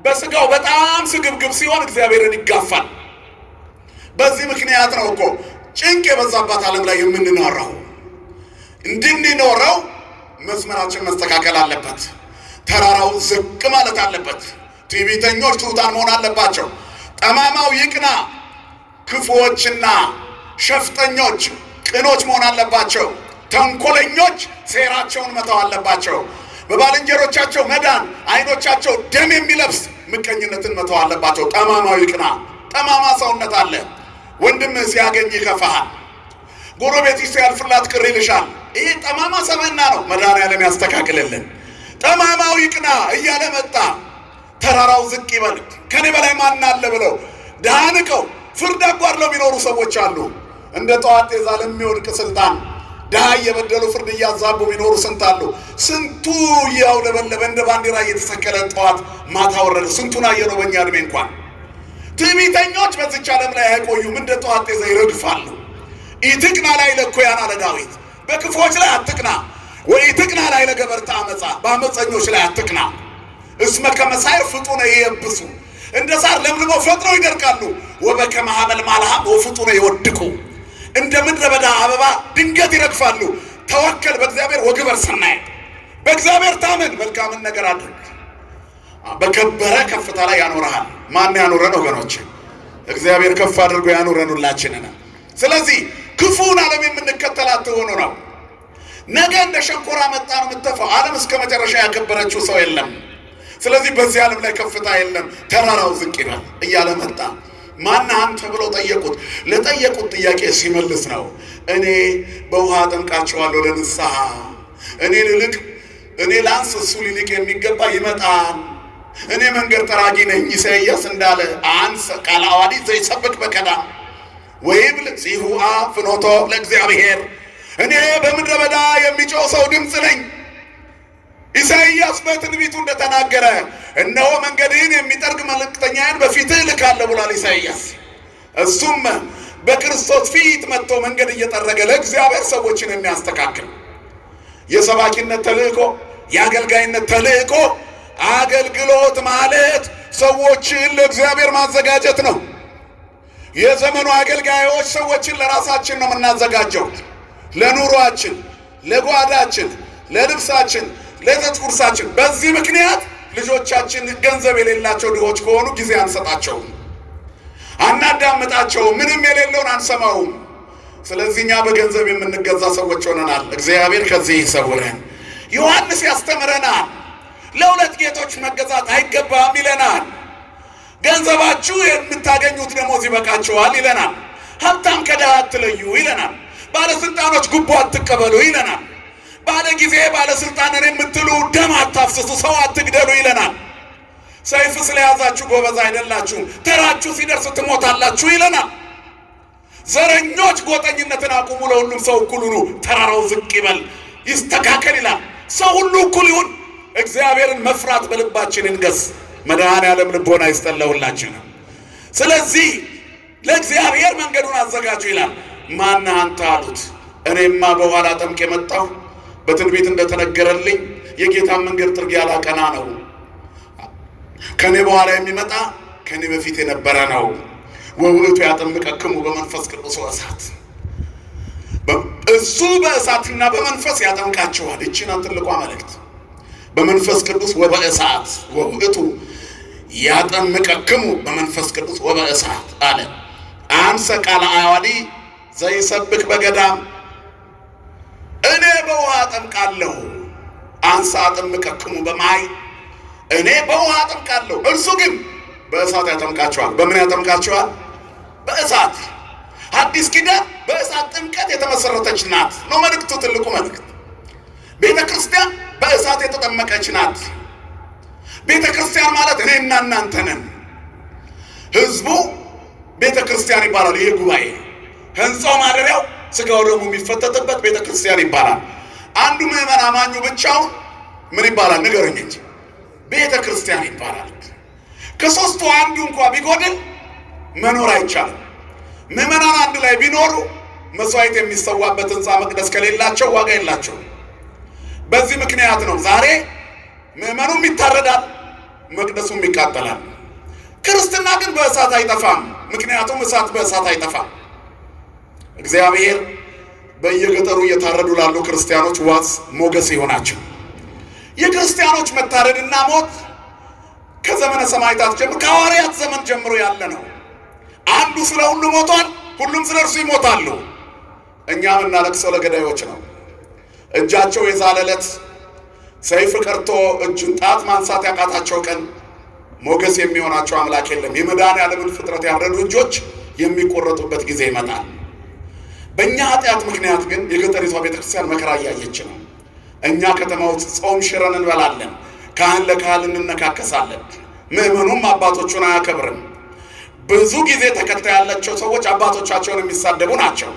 በስጋው በጣም ስግብግብ ሲሆን እግዚአብሔርን ይጋፋል። በዚህ ምክንያት ነው እኮ ጭንቅ የበዛባት ዓለም ላይ የምንኖረው። እንድንኖረው መስመራችን መስተካከል አለበት። ተራራው ዝቅ ማለት አለበት። ትዕቢተኞች ትሑታን መሆን አለባቸው። ጠማማው ይቅና፣ ክፉዎችና ሸፍጠኞች ቅኖች መሆን አለባቸው። ተንኮለኞች ሴራቸውን መተው አለባቸው። በባልንጀሮቻቸው መዳን ዓይኖቻቸው ደም የሚለብስ ምቀኝነትን መተው አለባቸው። ጠማማው ይቅና። ጠማማ ሰውነት አለ። ወንድምህ ሲያገኝ ይከፋሃል። ጎረቤትሽ ሲያልፍላት ቅር ይልሻል። ይህ ጠማማ ሰብዕና ነው። መድኃኔዓለም ያስተካክልልን። ጠማማው ይቅና እያለ መጣ። ተራራው ዝቅ ይበል፣ ከኔ በላይ ማን አለ ብለው ድሃ ንቀው ፍርድ አጓድለው የሚኖሩ ሰዎች አሉ። እንደ ጠዋት ጤዛ ለሚወድቅ ስልጣን ድሃ እየበደሉ ፍርድ እያዛቡ የሚኖሩ ስንት አሉ። ስንቱ እያውለበለበ እንደ ባንዲራ እየተሰቀለ ጠዋት ማታ ወረደ። ስንቱን አየነው በእኛ እድሜ እንኳን። ትዕቢተኞች በዚች ዓለም ላይ አይቆዩም፣ እንደ ጠዋት ጤዛ ይረግፋሉ። ኢትቅና ላዕለ እኩያን አለ ዳዊት፣ በክፉዎች ላይ አትቅና። ወኢትቅና ላዕለ ገበርተ አመፃ፣ በአመፀኞች ላይ አትቅና። እስመ ከመ ሣዕር ፍጡነ ይየብሱ፣ እንደ ሳር ለምልመው ፈጥነው ይደርቃሉ። ወበከመ ሐመልማል ወፍጡነ ይወድቁ፣ እንደ ምድረ በዳ አበባ ድንገት ይረግፋሉ። ተወከል በእግዚአብሔር ወግበር ሰናየ፣ በእግዚአብሔር ታመን መልካምን ነገር አድርግ። በከበረ ከፍታ ላይ ያኖርሃል። ማን ያኖረን ወገኖች? እግዚአብሔር ከፍ አድርጎ ያኖረን ሁላችንን። ስለዚህ ክፉን ዓለም የምንከተል አትሆኑ ነው። ነገ እንደ ሸንኮራ መጣ ነው የምትተፋው። ዓለም እስከ መጨረሻ ያከበረችው ሰው የለም። ስለዚህ በዚህ ዓለም ላይ ከፍታ የለም፣ ተራራው ዝቅ ይላል እያለ መጣ። ማን አንተ ብለው ጠየቁት። ለጠየቁት ጥያቄ ሲመልስ ነው እኔ በውሃ አጠምቃቸዋለሁ ለንስሐ፣ እኔ ልልቅ እኔ ላንስ እሱ ሊልቅ የሚገባ ይመጣል። እኔ መንገድ ጠራጊ ነኝ ኢሳይያስ እንዳለ አንሰ ቃለ ዓዋዲ ዘይሰብክ በገዳም ወይብል ጺሁአ ፍኖቶ ለእግዚአብሔር፣ እኔ በምድረ በዳ የሚጮህ ሰው ድምፅ ነኝ። ኢሳይያስ በትንቢቱ እንደተናገረ እነሆ መንገድህን የሚጠርግ መልእክተኛዬን በፊትህ እልካለሁ ብሏል ኢሳይያስ። እሱም በክርስቶስ ፊት መጥቶ መንገድ እየጠረገ ለእግዚአብሔር ሰዎችን የሚያስተካክል የሰባኪነት ተልእኮ፣ የአገልጋይነት ተልእኮ። አገልግሎት ማለት ሰዎችን ለእግዚአብሔር ማዘጋጀት ነው። የዘመኑ አገልጋዮች ሰዎችን ለራሳችን ነው የምናዘጋጀው፣ ለኑሯችን፣ ለጓዳችን፣ ለልብሳችን፣ ለዕለት ጉርሳችን። በዚህ ምክንያት ልጆቻችን ገንዘብ የሌላቸው ድሆች ከሆኑ ጊዜ አንሰጣቸውም፣ አናዳምጣቸውም፣ ምንም የሌለውን አንሰማውም። ስለዚህ እኛ በገንዘብ የምንገዛ ሰዎች ሆነናል። እግዚአብሔር ከዚህ ይሰውረን። ዮሐንስ ያስተምረናል። ለሁለት ጌቶች መገዛት አይገባም ይለናል። ገንዘባችሁ የምታገኙት ደሞዝ ይበቃችኋል ይለናል። ሀብታም ከድሃ አትለዩ ይለናል። ባለስልጣኖች ጉቦ አትቀበሉ ይለናል። ባለ ጊዜ ባለስልጣንን የምትሉ ደም አታፍስሱ፣ ሰው አትግደሉ ይለናል። ሰይፍ ስለያዛችሁ ጎበዝ አይደላችሁም፣ ተራችሁ ሲደርስ ትሞታላችሁ ይለናል። ዘረኞች ጎጠኝነትን አቁሙ፣ ለሁሉም ሰው እኩል ሁኑ፣ ተራራው ዝቅ ይበል ይስተካከል ይላል። ሰው ሁሉ እኩል ይሁን። እግዚአብሔርን መፍራት በልባችን ይንገስ። መድኃኔዓለም ልቦና ይስጠን ለሁላችንም። ስለዚህ ለእግዚአብሔር መንገዱን አዘጋጁ ይላል። ማነህ አንተ አሉት። እኔማ በኋላ ጠምቅ የመጣሁ በትንቢት እንደተነገረልኝ የጌታን መንገድ ጥርጊያ ላቀና ነው። ከኔ በኋላ የሚመጣ ከኔ በፊት የነበረ ነው። ወውእቱ ያጠምቀክሙ በመንፈስ ቅዱስ ወእሳት፣ እሱ በእሳትና በመንፈስ ያጠምቃችኋል። ይህች ናት ትልቋ መልእክት። በመንፈስ ቅዱስ ወበእሳት፣ ወውእቱ ያጠምቀክሙ በመንፈስ ቅዱስ ወበእሳት አለ። አንሰ ቃለ አዋዲ ዘይሰብክ በገዳም፣ እኔ በውሃ አጠምቃለሁ። አንሰ አጠምቀክሙ በማይ፣ እኔ በውሃ አጠምቃለሁ፣ እርሱ ግን በእሳት ያጠምቃቸዋል። በምን ያጠምቃቸዋል? በእሳት። አዲስ ኪዳን በእሳት ጥምቀት የተመሰረተች ናት ነው መልእክቱ፣ ትልቁ መልእክት። ቤተ ክርስቲያን በእሳት የተጠመቀች ናት። ቤተ ክርስቲያን ማለት እኔና እናንተ ነን። ህዝቡ ቤተ ክርስቲያን ይባላል። ይሄ ጉባኤ ህንፃው ማደሪያው ስጋው ደግሞ የሚፈተትበት ቤተ ክርስቲያን ይባላል። አንዱ ምዕመን አማኙ ብቻውን ምን ይባላል? ንገሩኝ እንጂ ቤተ ክርስቲያን ይባላል። ከሶስቱ አንዱ እንኳ ቢጎድል መኖር አይቻልም። ምዕመናን አንድ ላይ ቢኖሩ መስዋዕት የሚሰዋበት ህንፃ መቅደስ ከሌላቸው ዋጋ የላቸውም። በዚህ ምክንያት ነው ዛሬ ምዕመኑም ይታረዳል፣ መቅደሱም ይቃጠላል። ክርስትና ግን በእሳት አይጠፋም። ምክንያቱም እሳት በእሳት አይጠፋም። እግዚአብሔር በየገጠሩ እየታረዱ ላሉ ክርስቲያኖች ዋስ ሞገስ ይሆናቸው። የክርስቲያኖች መታረድና ሞት ከዘመነ ሰማዕታት ጀምሮ ከሐዋርያት ዘመን ጀምሮ ያለ ነው። አንዱ ስለ ሁሉ ሞቷል፣ ሁሉም ስለ እርሱ ይሞታሉ። እኛ የምናለቅሰው ለገዳዮች ነው። እጃቸው የዛለለት ሰይፍ ቀርቶ እጁን ጣት ማንሳት ያቃታቸው ቀን ሞገስ የሚሆናቸው አምላክ የለም። የመድኃኔዓለምን ፍጥረት ያረዱ እጆች የሚቆረጡበት ጊዜ ይመጣል። በእኛ ኃጢአት ምክንያት ግን የገጠሪቷ ቤተክርስቲያን መከራ እያየች ነው። እኛ ከተማ ውስጥ ጾም ሽረን እንበላለን። ካህን ለካህን እንነካከሳለን። ምዕመኑም አባቶቹን አያከብርም። ብዙ ጊዜ ተከታይ ያላቸው ሰዎች አባቶቻቸውን የሚሳደቡ ናቸው።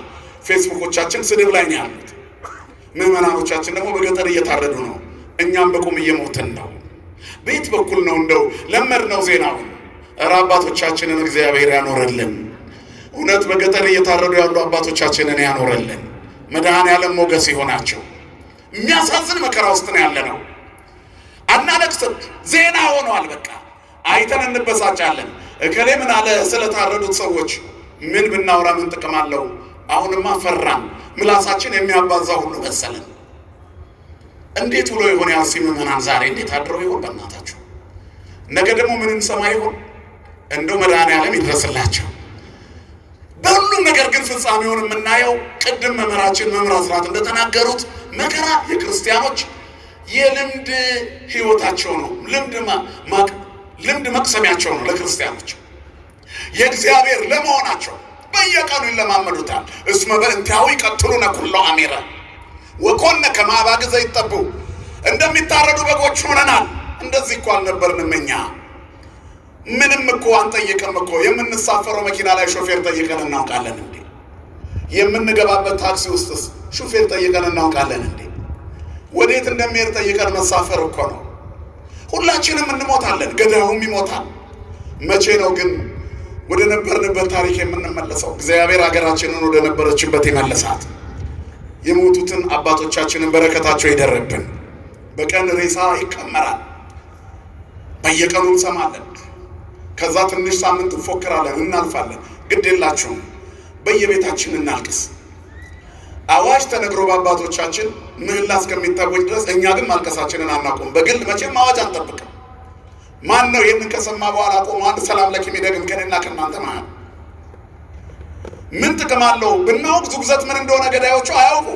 ፌስቡኮቻችን ስድብ ላይ ነው ያሉት። ምዕመናኖቻችን ደግሞ በገጠር እየታረዱ ነው። እኛም በቁም እየሞትን ነው። ቤት በኩል ነው እንደው ለመድ ነው ዜናውን። እረ አባቶቻችንን እግዚአብሔር ያኖረልን። እውነት በገጠር እየታረዱ ያሉ አባቶቻችንን ያኖረልን። መድኃኔዓለም ሞገስ ይሆናቸው። የሚያሳዝን መከራ ውስጥ ነው ያለ ነው። አናለቅስም። ዜና ሆኗል። በቃ አይተን እንበሳጫለን። እከሌ ምን አለ ስለታረዱት ሰዎች ምን ብናወራ ምን ጥቅም አለው? አሁንማ ፈራን። ምላሳችን የሚያባዛ ሁሉ መሰለን። እንዴት ውሎ ይሆን የአርሲ ምዕመናን ዛሬ እንዴት አድረው ይሆን? በእናታችሁ ነገ ደግሞ ምን እንሰማ ይሆን? እንደው መድኃኔዓለም ይድረስላቸው። በሁሉም ነገር ግን ፍጻሜውን የምናየው ቅድም መምህራችን መምህር አስራት እንደተናገሩት መከራ የክርስቲያኖች የልምድ ሕይወታቸው ነው። ልምድ መቅሰሚያቸው ነው። ለክርስቲያኖች የእግዚአብሔር ለመሆናቸው በየቀኑ ይለማመዱታል። እስመ በእንቲአሁ ይቀትሉነ ኩሎ አሜረ ወኮነ ከመ አባግዕ ዘይጠብሑ፣ እንደሚታረዱ በጎች ሆነናል። እንደዚህ እኮ አልነበርንም እኛ። ምንም እኮ አንጠይቅም እኮ። የምንሳፈረው መኪና ላይ ሾፌር ጠይቀን እናውቃለን እንዴ? የምንገባበት ታክሲ ውስጥስ ሾፌር ጠይቀን እናውቃለን እንዴ? ወዴት እንደሚሄድ ጠይቀን መሳፈር እኮ ነው። ሁላችንም እንሞታለን፣ ገዳዩም ይሞታል። መቼ ነው ግን ወደ ነበርንበት ታሪክ የምንመለሰው? እግዚአብሔር ሀገራችንን ወደ ነበረችበት ይመልሳት። የሞቱትን አባቶቻችንን በረከታቸው ይደርብን። በቀን ሬሳ ይከመራል፣ በየቀኑ እንሰማለን። ከዛ ትንሽ ሳምንት እንፎክራለን፣ እናልፋለን። ግድ የላችሁም፣ በየቤታችን እናልቅስ። አዋጅ ተነግሮ በአባቶቻችን ምህላ እስከሚታወጅ ድረስ እኛ ግን ማልቀሳችንን አናቆም። በግል መቼም አዋጅ አንጠብቅም። ማን ነው ይህንን ከሰማ በኋላ ቆሞ አንድ ሰላም ለኪ የሚደግም ከኔና ከእናንተ መሀል? ምን ጥቅም አለው? ብናውቅ ዝጉዘት ምን እንደሆነ ገዳዮቹ አያውቁ።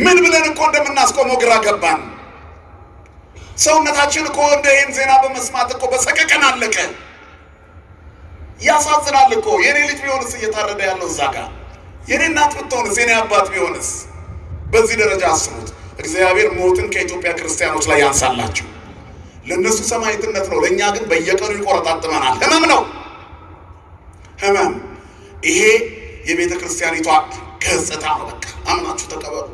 ምን ብለን እኮ እንደምናስቆመው ግራ ገባን። ሰውነታችን እኮ እንደ ይህን ዜና በመስማት እኮ በሰቀቀን አለቀ። ያሳዝናል እኮ። የኔ ልጅ ቢሆንስ እየታረደ ያለው እዛ ጋር፣ የኔ እናት ብትሆንስ፣ የኔ አባት ቢሆንስ? በዚህ ደረጃ አስቡት። እግዚአብሔር ሞትን ከኢትዮጵያ ክርስቲያኖች ላይ ያንሳላቸው። ለእነሱ ሰማዕትነት ነው፣ ለእኛ ግን በየቀኑ ይቆረጣጥመናል። ህመም ነው ህመም። ይሄ የቤተ ክርስቲያኒቷ ገጽታ ነው። በቃ አምናችሁ ተቀበሉ።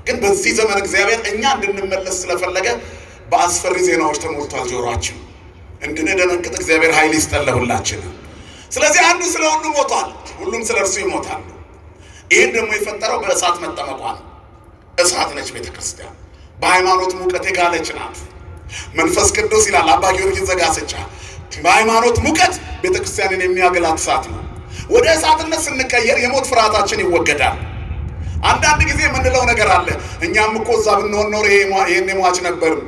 ግን በዚህ ዘመን እግዚአብሔር እኛ እንድንመለስ ስለፈለገ በአስፈሪ ዜናዎች ተሞልቷል ጆሮአችን። እንድንደነግጥ እግዚአብሔር ኃይል ይስጠን ለሁላችን። ስለዚህ አንዱ ስለ ሁሉ ሞቷል፣ ሁሉም ስለ እርሱ ይሞታሉ። ይህን ደግሞ የፈጠረው በእሳት መጠመቋ ነው። እሳት ነች ቤተ ክርስቲያን፣ በሃይማኖት ሙቀት የጋለች ናት። መንፈስ ቅዱስ ይላል አባ ጊዮርጊስ ዘጋስጫ፣ በሃይማኖት ሙቀት ቤተ ክርስቲያንን የሚያገላት እሳት ነው። ወደ እሳትነት ስንቀየር የሞት ፍርሃታችን ይወገዳል። አንዳንድ ጊዜ የምንለው ነገር አለ። እኛም እኮ እዛ ብንሆን ኖሮ ይሄን የሟች ነበርን።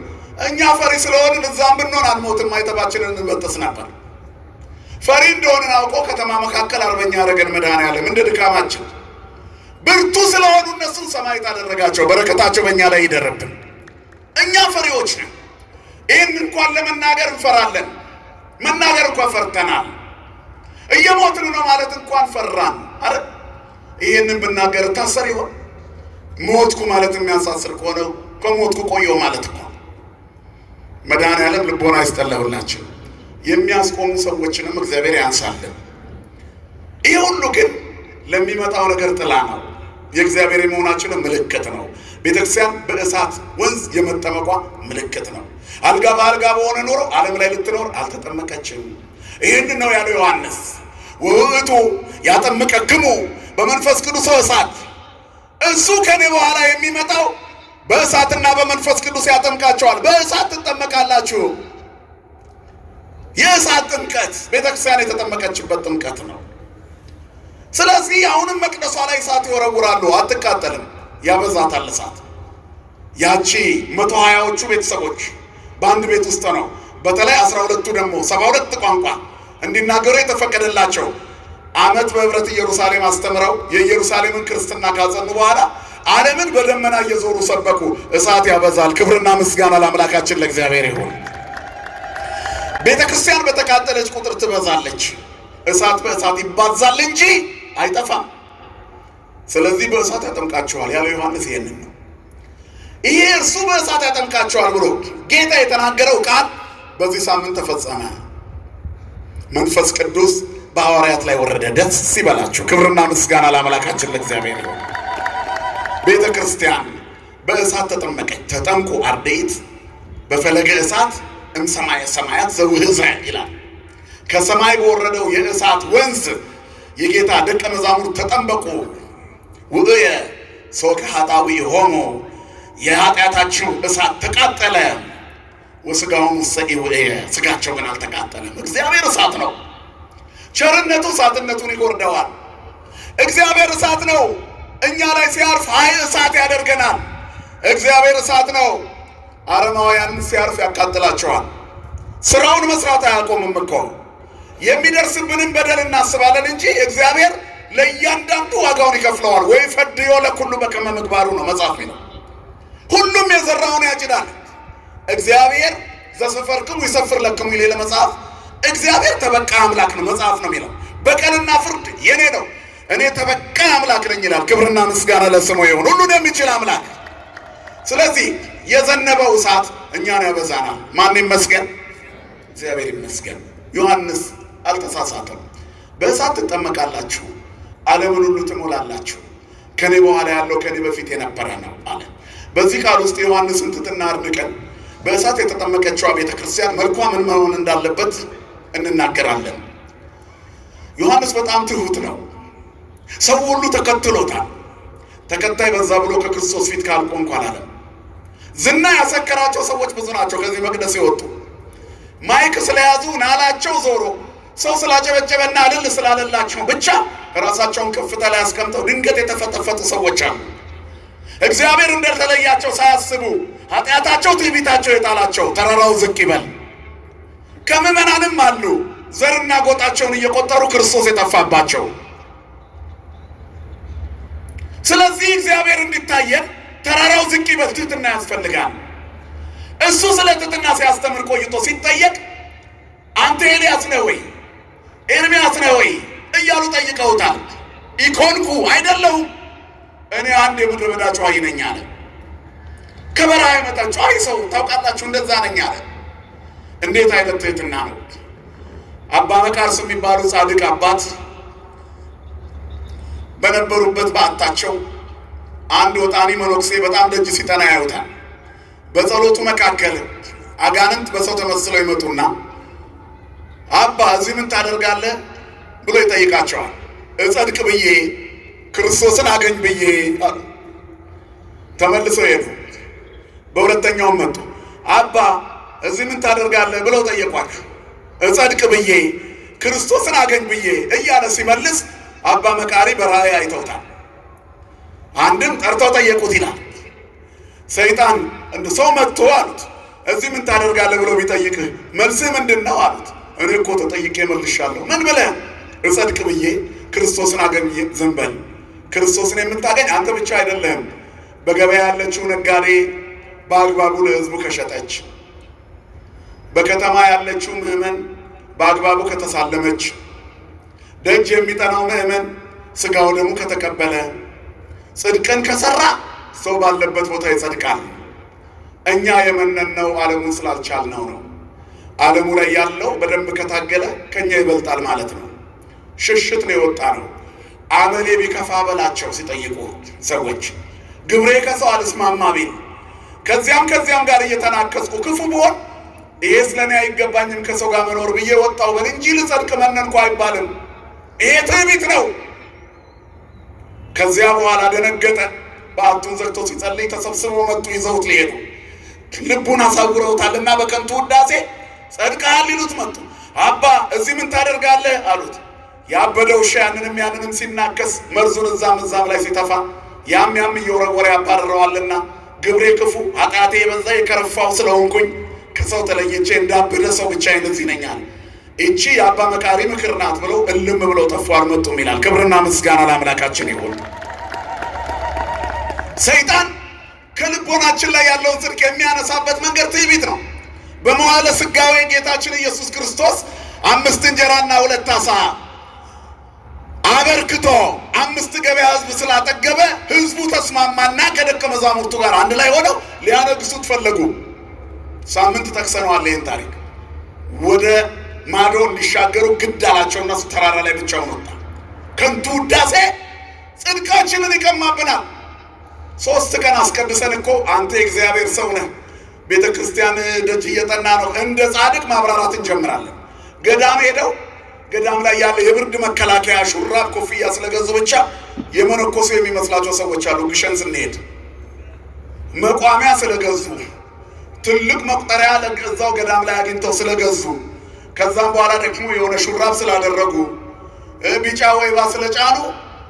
እኛ ፈሪ ስለሆንን እዛም ብንሆን አንሞትም፣ ማይተባችንን እንበጥስ ነበር። ፈሪ እንደሆንን አውቆ ከተማ መካከል አርበኛ ያደረገን መድኃኔዓለም እንደ ድካማችን። ብርቱ ስለሆኑ እነሱን ሰማዕት አደረጋቸው። በረከታቸው በእኛ ላይ ይደርብን። እኛ ፈሪዎች ነን። ይህን እንኳን ለመናገር እንፈራለን። መናገር እንኳን ፈርተናል። እየሞትን ነው ማለት እንኳን ፈራን። አረ ይህንን ብናገር እታሰር ይሆን? ሞትኩ ማለት የሚያሳስር ከሆነ ከሞትኩ ቆየሁ ማለት እኮ። መድኃኔዓለም ልቦና ይስጠን ለሁላችን። የሚያስቆሙ ሰዎችንም እግዚአብሔር ያንሳልን። ይህ ሁሉ ግን ለሚመጣው ነገር ጥላ ነው። የእግዚአብሔር የመሆናችንን ምልክት ነው። ቤተክርስቲያን በእሳት ወንዝ የመጠመቋ ምልክት ነው። አልጋ በአልጋ በሆነ ኖሮ ዓለም ላይ ልትኖር አልተጠመቀችም። ይህን ነው ያለው ዮሐንስ። ውእቱ ያጠምቀክሙ በመንፈስ ቅዱስ እሳት፣ እሱ ከኔ በኋላ የሚመጣው በእሳትና በመንፈስ ቅዱስ ያጠምቃቸዋል። በእሳት ትጠመቃላችሁ። የእሳት ጥምቀት ቤተክርስቲያን የተጠመቀችበት ጥምቀት ነው። ስለዚህ አሁንም መቅደሷ ላይ እሳት ይወረውራሉ፣ አትቃጠልም። ያበዛታል እሳት። ያቺ 120ዎቹ ቤተሰቦች በአንድ ቤት ውስጥ ነው። በተለይ 12ቱ ደግሞ 72 ቋንቋ እንዲናገሩ የተፈቀደላቸው ዓመት በህብረት ኢየሩሳሌም አስተምረው የኢየሩሳሌምን ክርስትና ካጸኑ በኋላ ዓለምን በደመና እየዞሩ ሰበኩ። እሳት ያበዛል። ክብርና ምስጋና ለአምላካችን ለእግዚአብሔር ይሁን። ቤተ ክርስቲያን በተቃጠለች ቁጥር ትበዛለች። እሳት በእሳት ይባዛል እንጂ አይጠፋም። ስለዚህ በእሳት ያጠምቃቸዋል ያለው ዮሐንስ ይሄንን ነው። ይሄ እርሱ በእሳት ያጠምቃቸዋል ብሎ ጌታ የተናገረው ቃል በዚህ ሳምንት ተፈጸመ። መንፈስ ቅዱስ በሐዋርያት ላይ ወረደ። ደስ ይበላችሁ። ክብርና ምስጋና ለአምላካችን ለእግዚአብሔር ይሁን። ቤተ ክርስቲያን በእሳት ተጠመቀች። ተጠምቁ አርድእት በፈለገ እሳት እምሰማየ ሰማያት ዘውህዘ ይላል። ከሰማይ በወረደው የእሳት ወንዝ የጌታ ደቀ መዛሙርት ተጠመቁ። ውእየ ሶከ ኃጣውኢ ሆሙ፣ የኃጢአታችሁ እሳት ተቃጠለ። ወስጋውን ውሰኢ ውእየ፣ ስጋቸው ግን አልተቃጠለም። እግዚአብሔር እሳት ነው። ቸርነቱ እሳትነቱን ይጎርደዋል። እግዚአብሔር እሳት ነው። እኛ ላይ ሲያርፍ ኃይል እሳት ያደርገናል። እግዚአብሔር እሳት ነው። አረማውያንን ሲያርፍ ያቃጥላቸዋል። ስራውን መስራት አያቆምም እኮ። የሚደርስብንን በደል እናስባለን እንጂ እግዚአብሔር ለእያንዳንዱ ዋጋውን ይከፍለዋል። ወይ ፈድዮ ለኩሉ በከመ ምግባሩ ነው መጽሐፍ ነው። ሁሉም የዘራውን ያጭዳል። እግዚአብሔር ዘሰፈርክሙ ይሰፍር ለክሙ ይላል መጽሐፍ። እግዚአብሔር ተበቃይ አምላክ ነው መጽሐፍ ነው የሚለው። በቀልና ፍርድ የኔ ነው፣ እኔ ተበቃይ አምላክ ነኝ ይላል። ክብርና ምስጋና ለስሙ ይሁን፣ ሁሉን የሚችል አምላክ። ስለዚህ የዘነበው እሳት እኛን ያበዛናል። ማን ይመስገን? እግዚአብሔር ይመስገን። ዮሐንስ አልተሳሳተም። በእሳት ትጠመቃላችሁ፣ ዓለምን ሁሉ ትሞላላችሁ፣ ከኔ በኋላ ያለው ከኔ በፊት የነበረ ነው አለ። በዚህ ቃል ውስጥ የዮሐንስን ትሕትና አድንቀን በእሳት የተጠመቀችዋ ቤተ ክርስቲያን መልኳ ምን መሆን እንዳለበት እንናገራለን። ዮሐንስ በጣም ትሁት ነው። ሰው ሁሉ ተከትሎታል። ተከታይ በዛ ብሎ ከክርስቶስ ፊት ካልቆምኩ አላለም። ዝና ያሰከራቸው ሰዎች ብዙ ናቸው። ከዚህ መቅደስ የወጡ mic ስለያዙ ናላቸው ዞሮ ሰው ስላጨበጨበና እልል ስላለላቸው ብቻ ራሳቸውን ከፍታ ላይ አስቀምጠው ድንገት የተፈጠፈጡ ሰዎች አሉ። እግዚአብሔር እንደተለያቸው ሳያስቡ ኃጢአታቸው ትዕቢታቸው የጣላቸው ተራራው ዝቅ ይበል። ከምዕመናንም አሉ ዘርና ጎጣቸውን እየቆጠሩ ክርስቶስ የጠፋባቸው። ስለዚህ እግዚአብሔር እንዲታየን ተራራው ዝቅ ይበል፣ ትሕትና ያስፈልጋል። እሱ ስለ ትሕትና ሲያስተምር ቆይቶ ሲጠየቅ አንተ ኤልያስ ነህ ወይ ኤርሚያስ ነህ ወይ እያሉ ጠይቀውታል። ኢኮንኩ አይደለሁም፣ እኔ አንድ የምድረ በዳ ጨዋይ ነኝ አለ። ከበረሃ የመጣ ጨዋይ ሰው ታውቃላችሁ፣ እንደዛ ነኝ አለ። እንዴት አይነት ትሕትና ነው! አባ መቃርስ የሚባሉ ጻድቅ አባት በነበሩበት በዓታቸው አንድ ወጣኒ መነኩሴ በጣም ደጅ ሲጠና ያዩታል። በጸሎቱ መካከል አጋንንት በሰው ተመስለው ይመጡና አባ እዚህ ምን ታደርጋለህ ብሎ ይጠይቃቸዋል። እጸድቅ ብዬ ክርስቶስን አገኝ ብዬ አሉ። ተመልሰው ሄዱ። በሁለተኛውም መጡ። አባ እዚህ ምን ታደርጋለህ ብለው ጠየቋቸው። እጸድቅ ብዬ ክርስቶስን አገኝ ብዬ እያለ ሲመልስ አባ መቃሪ በራእይ አይተውታል። አንድም ጠርተው ጠየቁት ይላል። ሰይጣን እንደ ሰው መጥቶ አሉት፣ እዚህ ምን ታደርጋለህ ብሎ ቢጠይቅህ መልስህ ምንድን ነው አሉት። እኔ እኮ ተጠይቄ መልሻለሁ። ምን ብለህ? እጸድቅ ብዬ ክርስቶስን አገኝ። ዝም በል፣ ክርስቶስን የምታገኝ አንተ ብቻ አይደለህም። በገበያ ያለችው ነጋዴ በአግባቡ ለሕዝቡ ከሸጠች፣ በከተማ ያለችው ምዕመን በአግባቡ ከተሳለመች፣ ደጅ የሚጠናው ምዕመን ስጋው ደሙ ከተቀበለ፣ ጽድቅን ከሰራ ሰው ባለበት ቦታ ይጸድቃል። እኛ የመነነው ዓለሙን ስላልቻልነው ነው። ዓለሙ ላይ ያለው በደንብ ከታገለ ከኛ ይበልጣል ማለት ነው። ሽሽት ነው የወጣ ነው። አመሌ ቢከፋ በላቸው ሲጠይቁ ሰዎች፣ ግብሬ ከሰው አልስማማ ቢል ከዚያም ከዚያም ጋር እየተናከስኩ ክፉ ብሆን ይሄ ስለኔ አይገባኝም ከሰው ጋር መኖር ብዬ ወጣው በል እንጂ ልጸድቅ መነንኩ አይባልም። ይሄ ትዕቢት ነው። ከዚያ በኋላ ደነገጠ። በዓቱን ዘግቶ ሲጸልይ ተሰብስበው መጡ፣ ይዘውት ሊሄዱ። ልቡን አሳውረውታልና በከንቱ ውዳሴ ጸድቀሃል ሊሉት መጡ። አባ እዚህ ምን ታደርጋለህ አሉት። ያበደ ውሻ ያንንም ያንንም ሲናከስ መርዙን እዛም እዛም ላይ ሲተፋ ያም ያም እየወረወረ ያባርረዋልና ግብሬ ክፉ ኃጢአቴ የበዛ የከረፋው ስለሆንኩኝ ከሰው ተለይቼ እንዳበደ ሰው ብቻዬን እዚህ ነኝ አለ። እቺ የአባ መቃሪ ምክር ናት ብለው እልም ብለው ጠፉ፣ አልመጡም ይላል። ክብርና ምስጋና ለአምላካችን ይሁን። ሰይጣን ከልቦናችን ላይ ያለውን ጽድቅ የሚያነሳበት መንገድ ትዕቢት ነው። በመዋዕለ ሥጋዌ ጌታችን ኢየሱስ ክርስቶስ 5 እንጀራና 2 ዓሣ አበርክቶ 5 ገበያ ሕዝብ ስላጠገበ ሕዝቡ ተስማማና ከደቀ መዛሙርቱ ጋር አንድ ላይ ሆነው ሊያነግሱት ፈለጉ። ሳምንት ጠቅሰነዋል ይህን ታሪክ። ወደ ማዶ እንዲሻገሩ ግድ አላቸውና እሱ ተራራ ላይ ብቻውን ወጣ። ከንቱ ውዳሴ ጽድቃችንን ይቀማብናል። 3 ቀን አስቀድሰን እኮ አንተ የእግዚአብሔር ሰው ነህ፣ ቤተ ክርስቲያን ደጅ እየጠና ነው፣ እንደ ጻድቅ ማብራራት እንጀምራለን። ገዳም ሄደው ገዳም ላይ ያለ የብርድ መከላከያ ሹራብ፣ ኮፍያ ስለገዙ ብቻ የመነኮሱ የሚመስላቸው ሰዎች አሉ። ግሸን ስንሄድ መቋሚያ ስለገዙ፣ ትልቅ መቁጠሪያ እዛው ገዳም ላይ አግኝተው ስለገዙ፣ ከዛም በኋላ ደግሞ የሆነ ሹራብ ስላደረጉ፣ ቢጫ ወይባ ስለጫኑ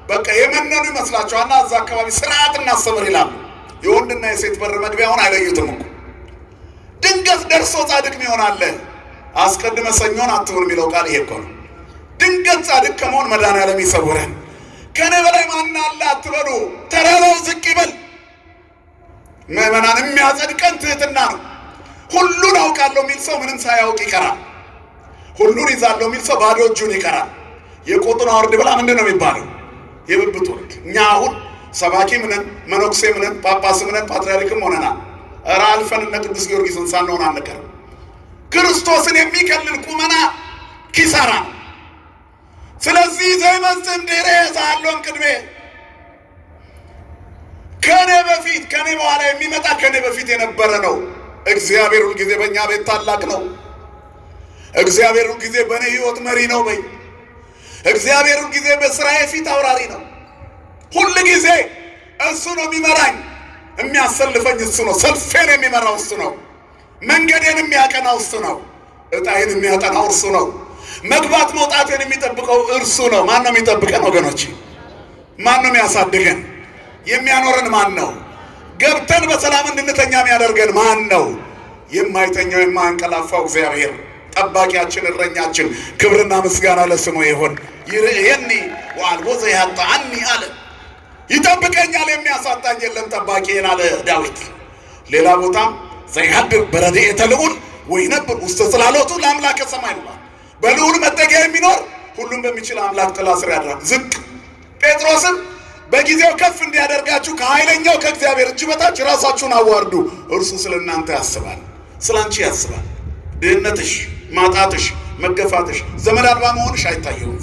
በቃ የመነኑ ይመስላቸዋልና እዛ አካባቢ ስርዓት እናስተምር ይላሉ። የወንድና የሴት በር መግቢያውን አይለዩትም እኮ። ድንገት ደርሶ ጻድቅ ይሆናል። አስቀድመ ሰኞን አትሁን የሚለው ቃል ይሄ እኮ ነው። ድንገት ጻድቅ ከመሆን መድኃኔዓለም ይሰውረን። ከኔ በላይ ማን አለ አትበሉ። ተራራው ዝቅ ይበል። ምዕመናን፣ የሚያጸድቀን ትህትና ነው። ሁሉን አውቃለሁ የሚል ሰው ምንም ሳያውቅ ይቀራል። ሁሉን ይዛለሁ የሚል ሰው ባዶ እጁን ይቀራል። የቆጡን አውርድ ብላ ምንድን ነው የሚባለው? የብብት ወርድ። እኛ አሁን ሰባኪም ነን፣ መነኩሴም ነን፣ ጳጳስም ነን፣ ፓትርያርክም ሆነናል። ኧረ አልፈን እነ ቅዱስ ጊዮርጊስን ሳንሆን አንቀርም። ክርስቶስን የሚከልል ቁመና ኪሳራ ነው። ስለዚህ ዘይመጽእ እምድኅሬየ ዘሀሎ እምቅድሜ፣ ከኔ በፊት ከኔ በኋላ የሚመጣ ከኔ በፊት የነበረ ነው። እግዚአብሔር ሁልጊዜ በእኛ ቤት ታላቅ ነው። እግዚአብሔር ሁልጊዜ በእኔ ሕይወት መሪ ነው በይ። እግዚአብሔር ሁልጊዜ በስራዬ ፊት አውራሪ ነው። ሁል ጊዜ እሱ ነው የሚመራኝ፣ የሚያሰልፈኝ እሱ ነው። ሰልፌን የሚመራው እሱ ነው። መንገዴን የሚያቀናው እሱ ነው። ዕጣዬን የሚያጠናው እርሱ ነው። መግባት መውጣቴን የሚጠብቀው እርሱ ነው። ማን ነው የሚጠብቀን ወገኖች? ማን ነው የሚያሳድገን? የሚያኖረን ማን ነው? ገብተን በሰላም እንድንተኛ የሚያደርገን ማን ነው? የማይተኛው የማያንቀላፋው እግዚአብሔር ጠባቂያችን፣ እረኛችን፣ ክብርና ምስጋና ለስሙ ይሁን። ይርእየኒ ወአልቦ ዘያጣዓኒ አለ። ይጠብቀኛል፣ የሚያሳጣኝ የለም ጠባቂዬን አለ ዳዊት። ሌላ ቦታም ዘይሃድር በረድኤተ ልዑል ወይነብር ውስተ ጽላሎቱ ለአምላከ ሰማይ ብሏል። በልዑል መጠጊያ የሚኖር ሁሉም በሚችል አምላክ ጥላ ስር ያድራል። ዝቅ ጴጥሮስም በጊዜው ከፍ እንዲያደርጋችሁ ከኃይለኛው ከእግዚአብሔር እጅ በታች ራሳችሁን አዋርዱ፣ እርሱ ስለ እናንተ ያስባል፣ ስለ አንቺ ያስባል። ድህነትሽ፣ ማጣትሽ፣ መገፋትሽ፣ ዘመድ አልባ መሆንሽ አይታየውም።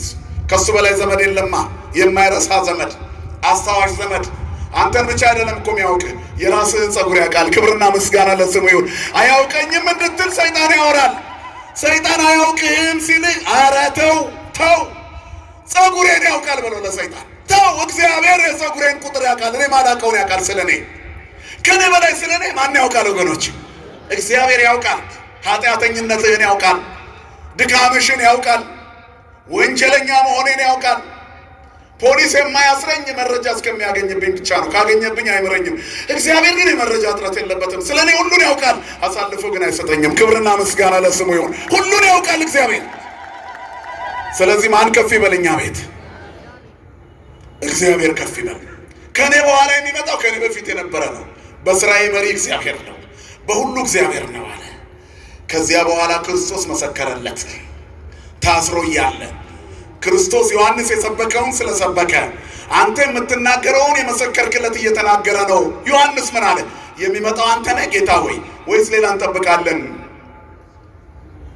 ከሱ በላይ ዘመድ የለማ። የማይረሳ ዘመድ፣ አስታዋሽ ዘመድ። አንተን ብቻ አይደለም እኮ የሚያውቅህ፣ የራስህን ጸጉር ያውቃል። ክብርና ምስጋና ለስሙ ይሁን። አያውቀኝም እንድትል ሰይጣን ያወራል። ሰይጣን አያውቅህም ሲልህ ኧረ ተው ተው፣ ጸጉሬን ያውቃል በለው ለሰይጣን ተው። እግዚአብሔር የጸጉሬን ቁጥር ያውቃል። እኔ ማላውቀውን ያውቃል ስለ እኔ። ከእኔ በላይ ስለ እኔ ማን ያውቃል ወገኖች? እግዚአብሔር ያውቃል። ኃጢአተኝነትህን ያውቃል። ድካምሽን ያውቃል። ወንጀለኛ መሆኔን ያውቃል። ፖሊስ የማያስረኝ መረጃ እስከሚያገኝብኝ ብቻ ነው። ካገኘብኝ አይምረኝም። እግዚአብሔር ግን የመረጃ እጥረት የለበትም። ስለ እኔ ሁሉን ያውቃል፣ አሳልፎ ግን አይሰጠኝም። ክብርና ምስጋና ለስሙ ይሁን። ሁሉን ያውቃል እግዚአብሔር። ስለዚህ ማን ከፍ ይበል? እኛ ቤት እግዚአብሔር ከፍ ይበል። ከእኔ በኋላ የሚመጣው ከእኔ በፊት የነበረ ነው። በስራዬ መሪ እግዚአብሔር ነው፣ በሁሉ እግዚአብሔር ነው አለ። ከዚያ በኋላ ክርስቶስ መሰከረለት ታስሮ እያለ። ክርስቶስ ዮሐንስ የሰበከውን ስለሰበከ አንተ የምትናገረውን የመሰከርክለት እየተናገረ ነው። ዮሐንስ ምን አለ? የሚመጣው አንተ ነህ ጌታ ሆይ ወይስ ሌላ እንጠብቃለን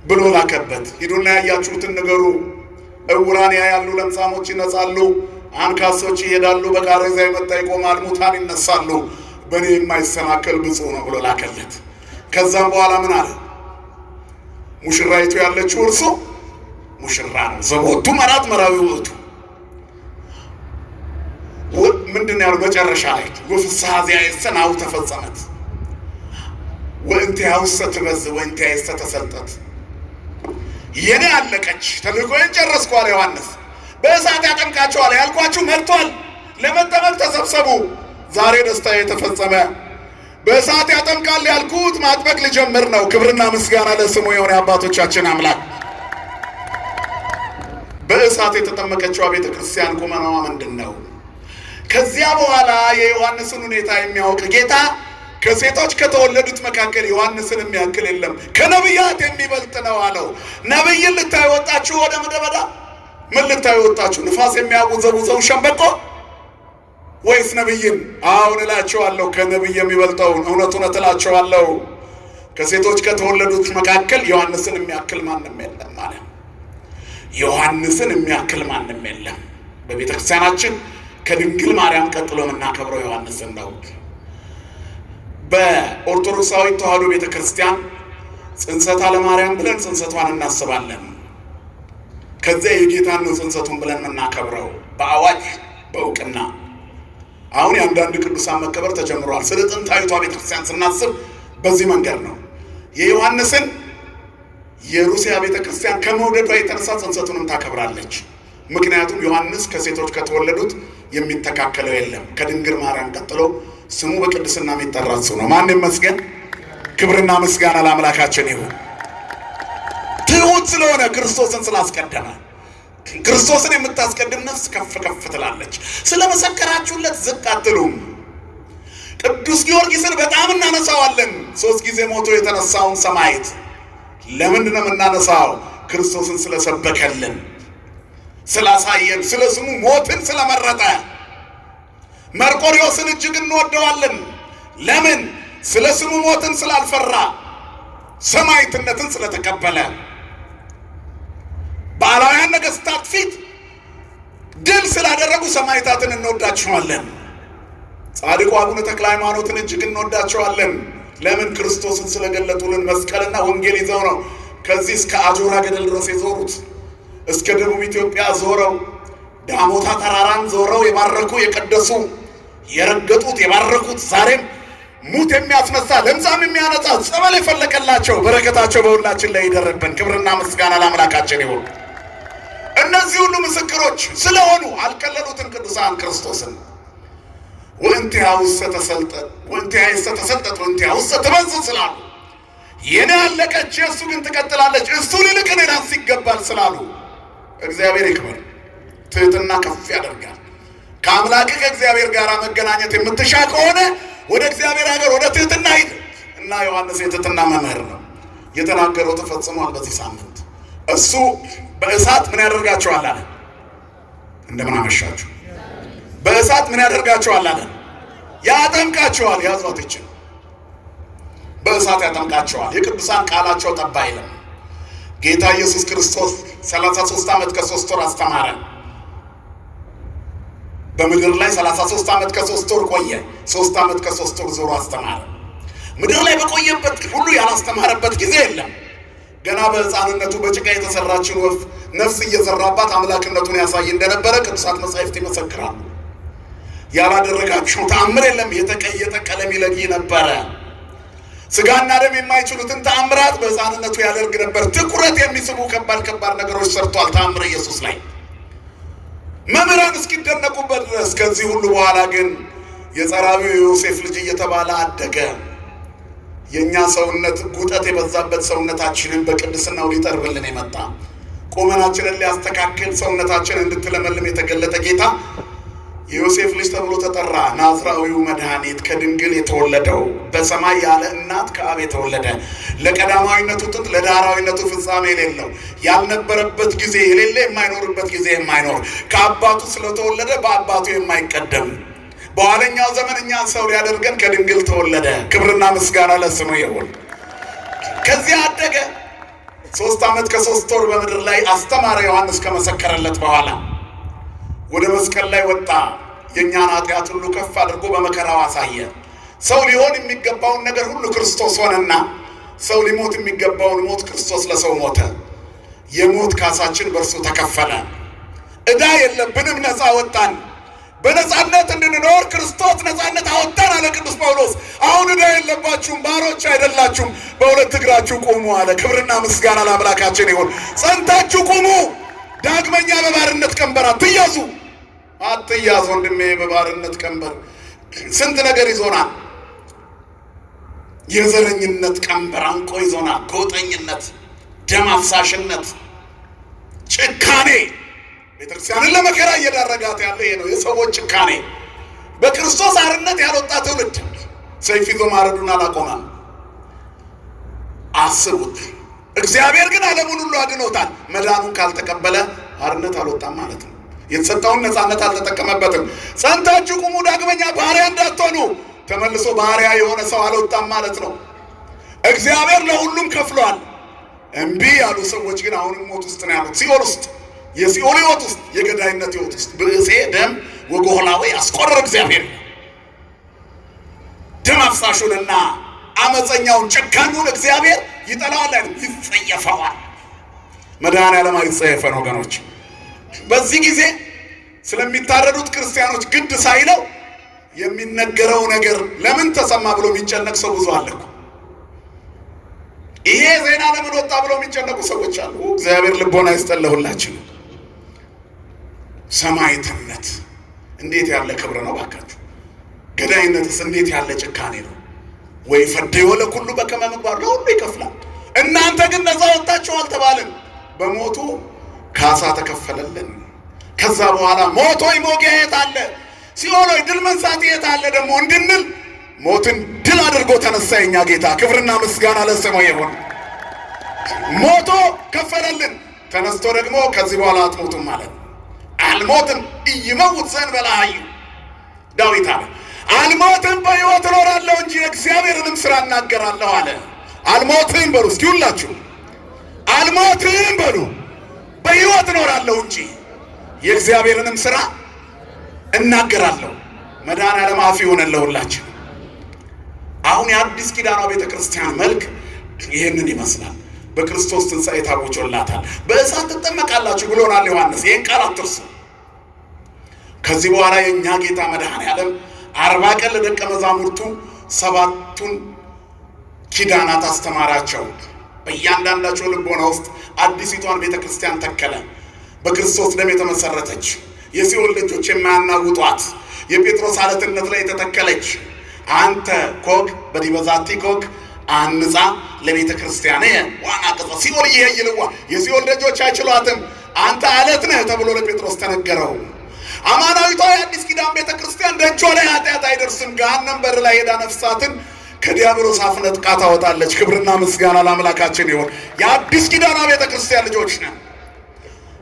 ብሎ ላከበት። ሂዱና ያያችሁትን ንገሩ። ዕውራን ያያሉ፣ ለምጻሞች ይነጻሉ፣ አንካሶች ይሄዳሉ፣ በቃሬዛ የመጣ ይቆማል፣ ሙታን ይነሳሉ፣ በእኔ የማይሰናከል ብፁዕ ነው ብሎ ላከለት። ከዛም በኋላ ምን አለ? ሙሽራይቱ ያለችው እርሱ ሙሽራ ነው። ዘቦቱ መራት መራዊ ውእቱ ምንድን ያሉ መጨረሻ ላይ ወፍስሐ ዚአየሰ ናሁ ተፈጸመት ወእንቲአሁሰ ትበዝሕ ወእንቲአየሰ ተሰልጠት። የኔ አለቀች፣ ተልእኮዬን ጨረስኩ አለ ዮሐንስ። በእሳት ያጠምቃቸዋል ያልኳችሁ መጥቷል። ለመጠመቅ ተሰብሰቡ። ዛሬ ደስታ የተፈጸመ። በእሳት ያጠምቃል ያልኩት ማጥመቅ ሊጀምር ነው። ክብርና ምስጋና ለስሙ የሆነ የአባቶቻችን አምላክ። በእሳት የተጠመቀችዋ ቤተ ክርስቲያን ቁመናዋ ምንድን ነው? ከዚያ በኋላ የዮሐንስን ሁኔታ የሚያውቅ ጌታ ከሴቶች ከተወለዱት መካከል ዮሐንስን የሚያክል የለም፣ ከነቢያት የሚበልጥ ነው አለው። ነቢይን ልታይ ወጣችሁ ወደ ምድረ በዳ? ምን ልታዩ ወጣችሁ? ንፋስ የሚያወዘውዘውን ሸምበቆ ወይስ ነቢይን? አሁን እላችኋለሁ ከነቢይ የሚበልጠውን። እውነት እውነት እላችኋለሁ ከሴቶች ከተወለዱት መካከል ዮሐንስን የሚያክል ማንም የለም አለ። ዮሐንስን የሚያክል ማንም የለም። በቤተ ክርስቲያናችን ከድንግል ማርያም ቀጥሎ የምናከብረው ዮሐንስን ነው። በኦርቶዶክሳዊ ተዋሕዶ ቤተ ክርስቲያን ጽንሰታ ለማርያም ብለን ጽንሰቷን እናስባለን። ከዚያ የጌታን ነው ጽንሰቱን ብለን የምናከብረው በአዋጅ በእውቅና። አሁን የአንዳንድ ቅዱሳን መከበር ተጀምሯል። ስለ ጥንታዊቷ ቤተክርስቲያን ስናስብ በዚህ መንገድ ነው። የዮሐንስን የሩሲያ ቤተክርስቲያን ከመውደዷ የተነሳ ጽንሰቱንም ታከብራለች። ምክንያቱም ዮሐንስ ከሴቶች ከተወለዱት የሚተካከለው የለም። ከድንግል ማርያም ቀጥሎ ስሙ በቅድስና የሚጠራ እሱ ነው። ማን ይመስገን? ክብርና ምስጋና ለአምላካችን ይሁን። ትሑት ስለሆነ ክርስቶስን ስላስቀደመ፣ ክርስቶስን የምታስቀድም ነፍስ ከፍ ከፍ ትላለች። ስለመሰከራችሁለት ዝቅ አትሉም። ቅዱስ ጊዮርጊስን በጣም እናነሳዋለን። 3 ጊዜ ሞቶ የተነሳውን ሰማዕት ለምንድን ነው የምናነሳው? ክርስቶስን ስለሰበከልን፣ ስላሳየን፣ ስለ ስሙ ሞትን ስለመረጠ። መርቆሪዎስን እጅግ እንወደዋለን። ለምን? ስለ ስሙ ሞትን ስላልፈራ፣ ሰማዕትነትን ስለተቀበለ፣ በአላውያን ነገሥታት ፊት ድል ስላደረጉ ሰማዕታትን እንወዳቸዋለን። ጻድቁ አቡነ ተክለ ሃይማኖትን እጅግ እንወዳቸዋለን። ለምን? ክርስቶስን ስለገለጡልን። መስቀልና ወንጌል ይዘው ነው ከዚህ እስከ አጆራ ገደል ድረስ የዞሩት። እስከ ደቡብ ኢትዮጵያ ዞረው ዳሞታ ተራራን ዞረው የባረኩ የቀደሱ፣ የረገጡት የባረኩት፣ ዛሬም ሙት የሚያስነሳ ለምጻም የሚያነጻ ጸበል የፈለቀላቸው በረከታቸው በሁላችን ላይ ይደርብን። ክብርና ምስጋና ለአምላካችን ይሁን። እነዚህ ሁሉ ምስክሮች ስለሆኑ አልቀለሉትም ቅዱሳን ክርስቶስን። ወእንቲአሁሰ ተሰልጠት ወእንቲአሁሰ ተሰልጠት ወእንቲአሁሰ ትበዝኅ ስላሉ፣ የኔ አለቀች የእሱ ግን ትቀጥላለች፣ እሱ ሊልቅ እኔ ላንስ ይገባል ስላሉ እግዚአብሔር ይክበር። ትህትና ከፍ ያደርጋል። ከአምላክ ከእግዚአብሔር ጋር መገናኘት የምትሻ ከሆነ ወደ እግዚአብሔር ሀገር ወደ ትህትና ሂድ። እና ዮሐንስ የትህትና መምህር ነው። የተናገረው ተፈጽሟል። በዚህ ሳምንት እሱ በእሳት ምን ያደርጋቸዋል አለ። እንደምን አመሻችሁ። በእሳት ምን ያደርጋቸዋል አለ? ያጠምቃቸዋል። ያዟት ይችን በእሳት ያጠምቃቸዋል። የቅዱሳን ቃላቸው ጠብ አይልም። ጌታ ኢየሱስ ክርስቶስ 33 ዓመት ከ3 ወር አስተማረ። በምድር ላይ 33 ዓመት ከ3 ወር ቆየ። 3 ዓመት ከ3 ወር ዞሮ አስተማረ። ምድር ላይ በቆየበት ሁሉ ያላስተማረበት ጊዜ የለም። ገና በሕፃንነቱ በጭቃ የተሰራችን ወፍ ነፍስ እየዘራባት አምላክነቱን ያሳይ እንደነበረ ቅዱሳት መጻሕፍት ይመሰክራሉ። ያላደረጋቸው ተአምር የለም። የተቀየጠ ቀለም ይለይ ነበረ። ስጋና ደም የማይችሉትን ተአምራት በሕፃንነቱ ያደርግ ነበር። ትኩረት የሚስቡ ከባድ ከባድ ነገሮች ሰርቷል። ተአምረ ኢየሱስ ላይ መምህራን እስኪደነቁበት ድረስ። ከዚህ ሁሉ በኋላ ግን የጸራቢው የዮሴፍ ልጅ እየተባለ አደገ። የእኛ ሰውነት ጉጠት የበዛበት ሰውነታችንን በቅድስናው ሊጠርብልን የመጣ፣ ቁመናችንን ሊያስተካክል፣ ሰውነታችንን እንድትለመልም የተገለጠ ጌታ የዮሴፍ ልጅ ተብሎ ተጠራ። ናዝራዊው መድኃኒት፣ ከድንግል የተወለደው፣ በሰማይ ያለ እናት ከአብ የተወለደ፣ ለቀዳማዊነቱ ጥንት ለዳራዊነቱ ፍጻሜ የሌለው፣ ያልነበረበት ጊዜ የሌለ፣ የማይኖርበት ጊዜ የማይኖር፣ ከአባቱ ስለተወለደ በአባቱ የማይቀደም፣ በኋለኛው ዘመን እኛን ሰው ሊያደርገን ከድንግል ተወለደ። ክብርና ምስጋና ለስሙ ይሁን። ከዚያ አደገ። 3 ዓመት ከ3 ወር በምድር ላይ አስተማረ። ዮሐንስ ከመሰከረለት በኋላ ወደ መስቀል ላይ ወጣ። የእኛን ኃጢአት ሁሉ ከፍ አድርጎ በመከራው አሳየ። ሰው ሊሆን የሚገባውን ነገር ሁሉ ክርስቶስ ሆነና ሰው ሊሞት የሚገባውን ሞት ክርስቶስ ለሰው ሞተ። የሞት ካሳችን በእርሱ ተከፈለ። ዕዳ የለብንም፣ ነፃ ወጣን። በነፃነት እንድንኖር ክርስቶስ ነፃነት አወጣን አለ ቅዱስ ጳውሎስ። አሁን ዕዳ የለባችሁም፣ ባሮች አይደላችሁም፣ በሁለት እግራችሁ ቁሙ አለ። ክብርና ምስጋና ለአምላካችን ይሁን። ጸንታችሁ ቁሙ። ዳግመኛ በባርነት ቀንበር አትያዙ። አትያዝ ወንድሜ፣ በባርነት ቀንበር ስንት ነገር ይዞናል። የዘረኝነት ቀንበር አንቆ ይዞናል። ጎጠኝነት፣ ደም አፍሳሽነት፣ ጭካኔ ቤተክርስቲያንን ለመከራ እየዳረጋት ያለ ይሄ ነው። የሰዎች ጭካኔ። በክርስቶስ አርነት ያልወጣ ትውልድ ሰይፍ ይዞ ማረዱን አላቆመም። አስቡት። እግዚአብሔር ግን ዓለሙን ሁሉ አድኖታል። መዳኑን ካልተቀበለ አርነት አልወጣም ማለት ነው። የተሰጠውን ነፃነት አልተጠቀመበትም። ጸንታችሁ ቁሙ፣ ዳግመኛ ባሪያ እንዳትሆኑ። ተመልሶ ባሪያ የሆነ ሰው አልወጣም ማለት ነው። እግዚአብሔር ለሁሉም ከፍሏል። እምቢ ያሉ ሰዎች ግን አሁንም ሞት ውስጥ ነው ያሉት፣ ሲኦል ውስጥ፣ የሲኦል ሕይወት ውስጥ፣ የገዳይነት ሕይወት ውስጥ። ብእሴ ደም ወጎህላዊ አስቆረር እግዚአብሔር ደም አፍሳሹንና አመፀኛውን ጨካኙን እግዚአብሔር ይጠላዋል አይደል? ይጸየፈዋል። መድኃኔዓለም አይጸየፈን ወገኖች። በዚህ ጊዜ ስለሚታረዱት ክርስቲያኖች ግድ ሳይለው የሚነገረው ነገር ለምን ተሰማ ብሎ የሚጨነቅ ሰው ብዙ አለ እኮ። ይሄ ዜና ለምን ወጣ ብሎ የሚጨነቁ ሰዎች አሉ። እግዚአብሔር ልቦና ይስጠን ለሁላችን። ሰማዕትነት እንዴት ያለ ክብር ነው ባካችሁ! ገዳይነትስ እንዴት ያለ ጭካኔ ነው! ወይ ፈደዮ ለኩሉ በከመ ምግባሩ፣ ለሁሉ ይከፍላል። እናንተ ግን ነፃ ወጥታችኋል ተባልን። በሞቱ ካሳ ተከፈለልን። ከዛ በኋላ ሞት ሆይ መውጊያ የት አለ? ሲኦል ሆይ ድል መንሳት የት አለ ደግሞ እንድንል ሞትን ድል አድርጎ ተነሳ የኛ ጌታ። ክብርና ምስጋና ለስሙ ይሁን። ሞቶ ከፈለልን። ተነስቶ ደግሞ ከዚህ በኋላ አትሞቱም ማለት አልሞትም ኢይመውት ዘእንበለ ኀዩ ዳዊት አለ። አልሞትም በሕይወት እኖራለሁ እንጂ የእግዚአብሔርንም ስራ እናገራለሁ አለ። አልሞትም በሉ እስኪ ሁላችሁ አልሞትም በሉ፣ በሕይወት እኖራለሁ እንጂ የእግዚአብሔርንም ስራ እናገራለሁ። መድኃኔዓለም አፍ ይሆነን ለሁላችን። አሁን የአዲስ ኪዳኗ ቤተ ክርስቲያን መልክ ይህንን ይመስላል። በክርስቶስ ትንሣኤ ታውጆላታል። በእሳት ትጠመቃላችሁ ብሎናል ዮሐንስ። ይህን ቃል አትርሱ። ከዚህ በኋላ የእኛ ጌታ መድኃኔዓለም 40 ቀን ለደቀ መዛሙርቱ 7ቱን ኪዳናት አስተማራቸው። በእያንዳንዳቸው ልቦና ውስጥ አዲሲቷን ቤተ ክርስቲያን ተከለ። በክርስቶስ ደም የተመሰረተች፣ የሲኦል ደጆች የማያናውጧት፣ የጴጥሮስ አለትነት ላይ የተተከለች፣ አንተ ኮክ በዲበ ዛቲ ኮክ አንጻ ለቤተ ክርስቲያን ዋና ቅጽ ሲኦል ይሄይልዋ፣ የሲኦል ደጆች አይችሏትም፣ አንተ አለት ነህ ተብሎ ለጴጥሮስ ተነገረው። አማናዊቷ የአዲስ ኪዳን ቤተ ክርስቲያን ደጇ ላይ ኃጢአት አይደርስም። ገሃነም በር ላይ ሄዳ ነፍሳትን ከዲያብሎስ አፍ ነጥቃ ታወጣለች። ክብርና ምስጋና ለአምላካችን ይሁን። የአዲስ ኪዳኗ ቤተ ክርስቲያን ልጆች ነን።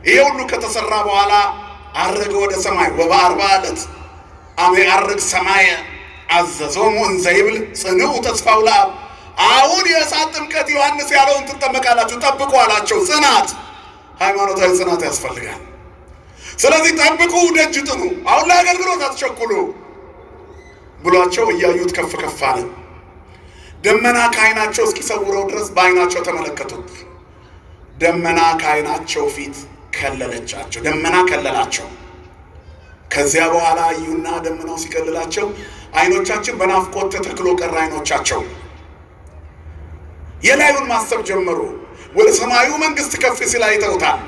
ይሄ ሁሉ ከተሰራ በኋላ አረገ ወደ ሰማይ። ወበአርባ ዕለት አመ ያርግ ሰማየ አዘዞሙ እንዘ ይብል ጽንዑ ተስፋው ለአብ። አሁን የእሳት ጥምቀት ዮሐንስ ያለውን ትጠመቃላችሁ፣ ጠብቁ አላቸው። ጽናት፣ ሃይማኖታዊ ጽናት ያስፈልጋል። ስለዚህ ጠብቁ፣ ደጅ ጥኑ፣ አሁን ለአገልግሎት አትቸኩሉ ብሏቸው እያዩት ከፍ ከፍ አለ። ደመና ከዓይናቸው እስኪሰውረው ድረስ በዓይናቸው ተመለከቱት። ደመና ከዓይናቸው ፊት ከለለቻቸው፣ ደመና ከለላቸው። ከዚያ በኋላ አዩና ደመናው ሲከልላቸው ዓይኖቻችን በናፍቆት ተተክሎ ቀረ። ዓይኖቻቸው የላዩን ማሰብ ጀመሩ። ወደ ሰማዩ መንግስት ከፍ ሲል አይተውታል።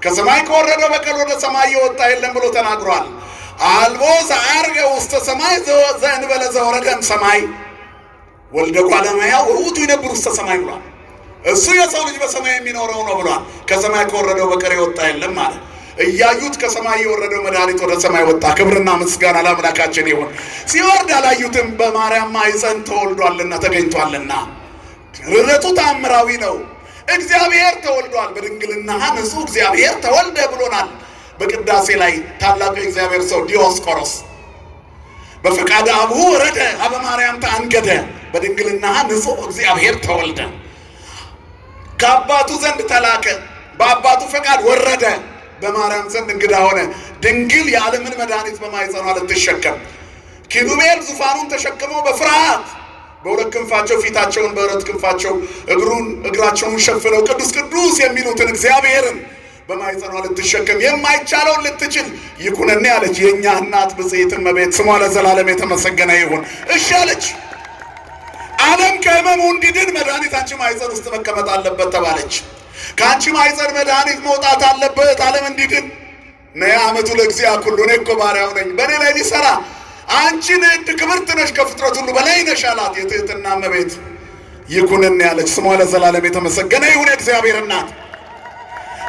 ከሰማይ ከወረደ በቀር ወደ ሰማይ የወጣ የለም ብሎ ተናግሯል። አልቦ ዘዐርገ ውስተ ሰማይ ዘእንበለ ዘወረደ እምሰማይ ወልደ እጓለ እመሕያው ውእቱ ይነብር ውስተ ሰማይ ብሏል። እሱ የሰው ልጅ በሰማይ የሚኖረው ነው ብሏል። ከሰማይ ከወረደው በቀር የወጣ የለም ማለት እያዩት ከሰማይ የወረደው መድኃኒት ወደ ሰማይ ወጣ። ክብርና ምስጋና ለአምላካችን ይሁን። ሲወርድ አላዩትም፣ በማርያም ማኅፀን ተወልዷልና ተገኝቷልና። ርደቱ ተአምራዊ ነው። እግዚአብሔር ተወልዷል። በድንግልና ንጹሕ እግዚአብሔር ተወልደ ብሎናል። በቅዳሴ ላይ ታላቁ የእግዚአብሔር ሰው ዲዮስቆሮስ በፈቃደ አቡሁ ወረደ ሀበ ማርያም ተአንገደ፣ በድንግልና ንጹሕ እግዚአብሔር ተወልደ፣ ከአባቱ ዘንድ ተላከ፣ በአባቱ ፈቃድ ወረደ፣ በማርያም ዘንድ እንግዳ ሆነ። ድንግል የዓለምን መድኃኒት በማኅፀኗ ልትሸከም፣ ኪሩቤል ዙፋኑን ተሸክመው በፍርሃት በሁለት ክንፋቸው ፊታቸውን በሁለት ክንፋቸው እግራቸውን ሸፍነው ቅዱስ ቅዱስ የሚሉትን እግዚአብሔርን በማኅፀኗ ልትሸከም የማይቻለውን ልትችል ይኩነኒ አለች። የእኛ እናት ብጽዕት እመቤት ስሟ ለዘላለም የተመሰገነ ይሁን። እሺ አለች። ዓለም ከሕመሙ እንዲድን መድኃኒት አንቺ ማኅፀን ውስጥ መቀመጥ አለበት ተባለች። ከአንቺ ማኅፀን መድኃኒት መውጣት አለበት ዓለም እንዲድን። ነይ አመቱ ለእግዚአ ኩሉ፣ እኔ እኮ ባሪያው ነኝ፣ በእኔ ላይ ሊሰራ አንቺ ንዕድ ክብርት ነሽ፣ ከፍጥረት ሁሉ በላይ ነሽ አላት። የትህትና እመቤት ይኩነኒ አለች። ስሟ ለዘላለም የተመሰገነ ይሁን። እግዚአብሔር እናት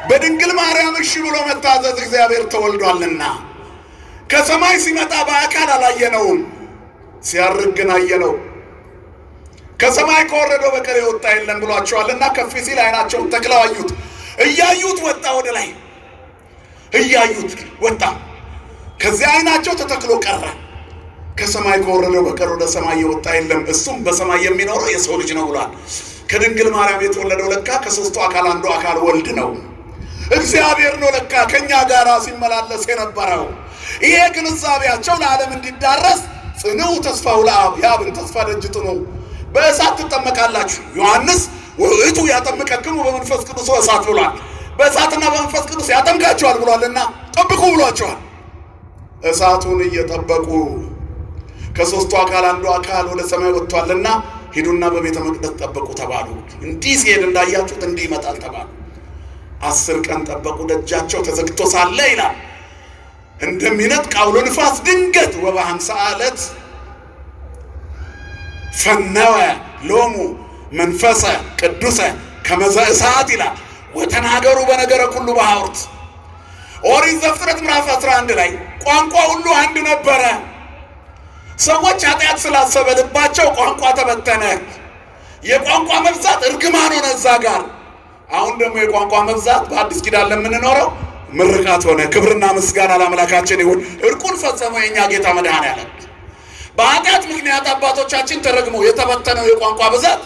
በድንግል ማርያም እሺ ብሎ መታዘዝ እግዚአብሔር ተወልዷልና ከሰማይ ሲመጣ በአካል አላየነውም፣ ሲያርግ ግን አየነው። ከሰማይ ከወረደው በቀር የወጣ የለም ብሏቸዋልና ከፍ ሲል ዓይናቸውን ተክለው አዩት። እያዩት ወጣ ወደ ላይ። እያዩት ወጣ። ከዚያ ዓይናቸው ተተክሎ ቀረ። ከሰማይ ከወረደው በቀር ወደ ሰማይ የወጣ የለም፣ እሱም በሰማይ የሚኖረው የሰው ልጅ ነው ብሏል። ከድንግል ማርያም የተወለደው ለካ ከሦስቱ አካል አንዱ አካል ወልድ ነው፣ እግዚአብሔር ነው ለካ ከኛ ጋር ሲመላለስ የነበረው። ይሄ ግንዛቤያቸው ለዓለም እንዲዳረስ ጽንዑ ተስፋው ለአብ፣ የአብን ተስፋ ደጅ ጥኑ፣ በእሳት ትጠመቃላችሁ። ዮሐንስ ውእቱ ያጠምቀክሙ በመንፈስ ቅዱስ ወእሳት ብሏል። በእሳትና በመንፈስ ቅዱስ ያጠምቃቸዋል ብሏልና ጠብቁ ብሏቸዋል። እሳቱን እየጠበቁ ከሦስቱ አካል አንዱ አካል ወደ ሰማይ ወጥቷልና ሂዱና በቤተ መቅደስ ጠብቁ ተባሉ። እንዲህ ሲሄድ እንዳያችሁት እንዲህ ይመጣል ተባሉ። 10 ቀን ጠበቁ። ደጃቸው ተዘግቶ ሳለ ይላል እንደሚነጥቅ አውሎ ንፋስ ድንገት ወበሃምሳ ዕለት ፈነወ ሎሙ መንፈሰ ቅዱሰ ከመዘ እሳት ይላል። ወተናገሩ በነገረ ኩሉ በሐውርት። ኦሪት ዘፍጥረት ምዕራፍ 11 ላይ ቋንቋ ሁሉ አንድ ነበረ። ሰዎች ኃጢአት ስላሰበ ልባቸው ቋንቋ ተበተነ። የቋንቋ መብዛት እርግማን ሆነ እዛ ጋር። አሁን ደግሞ የቋንቋ መብዛት በአዲስ ኪዳን ለምንኖረው ምርቃት ሆነ። ክብርና ምስጋና ለአምላካችን ይሁን። እርቁን ፈጸመው የእኛ ጌታ መድኃኔዓለም። በኃጢአት ምክንያት አባቶቻችን ተረግመው የተበተነው የቋንቋ ብዛት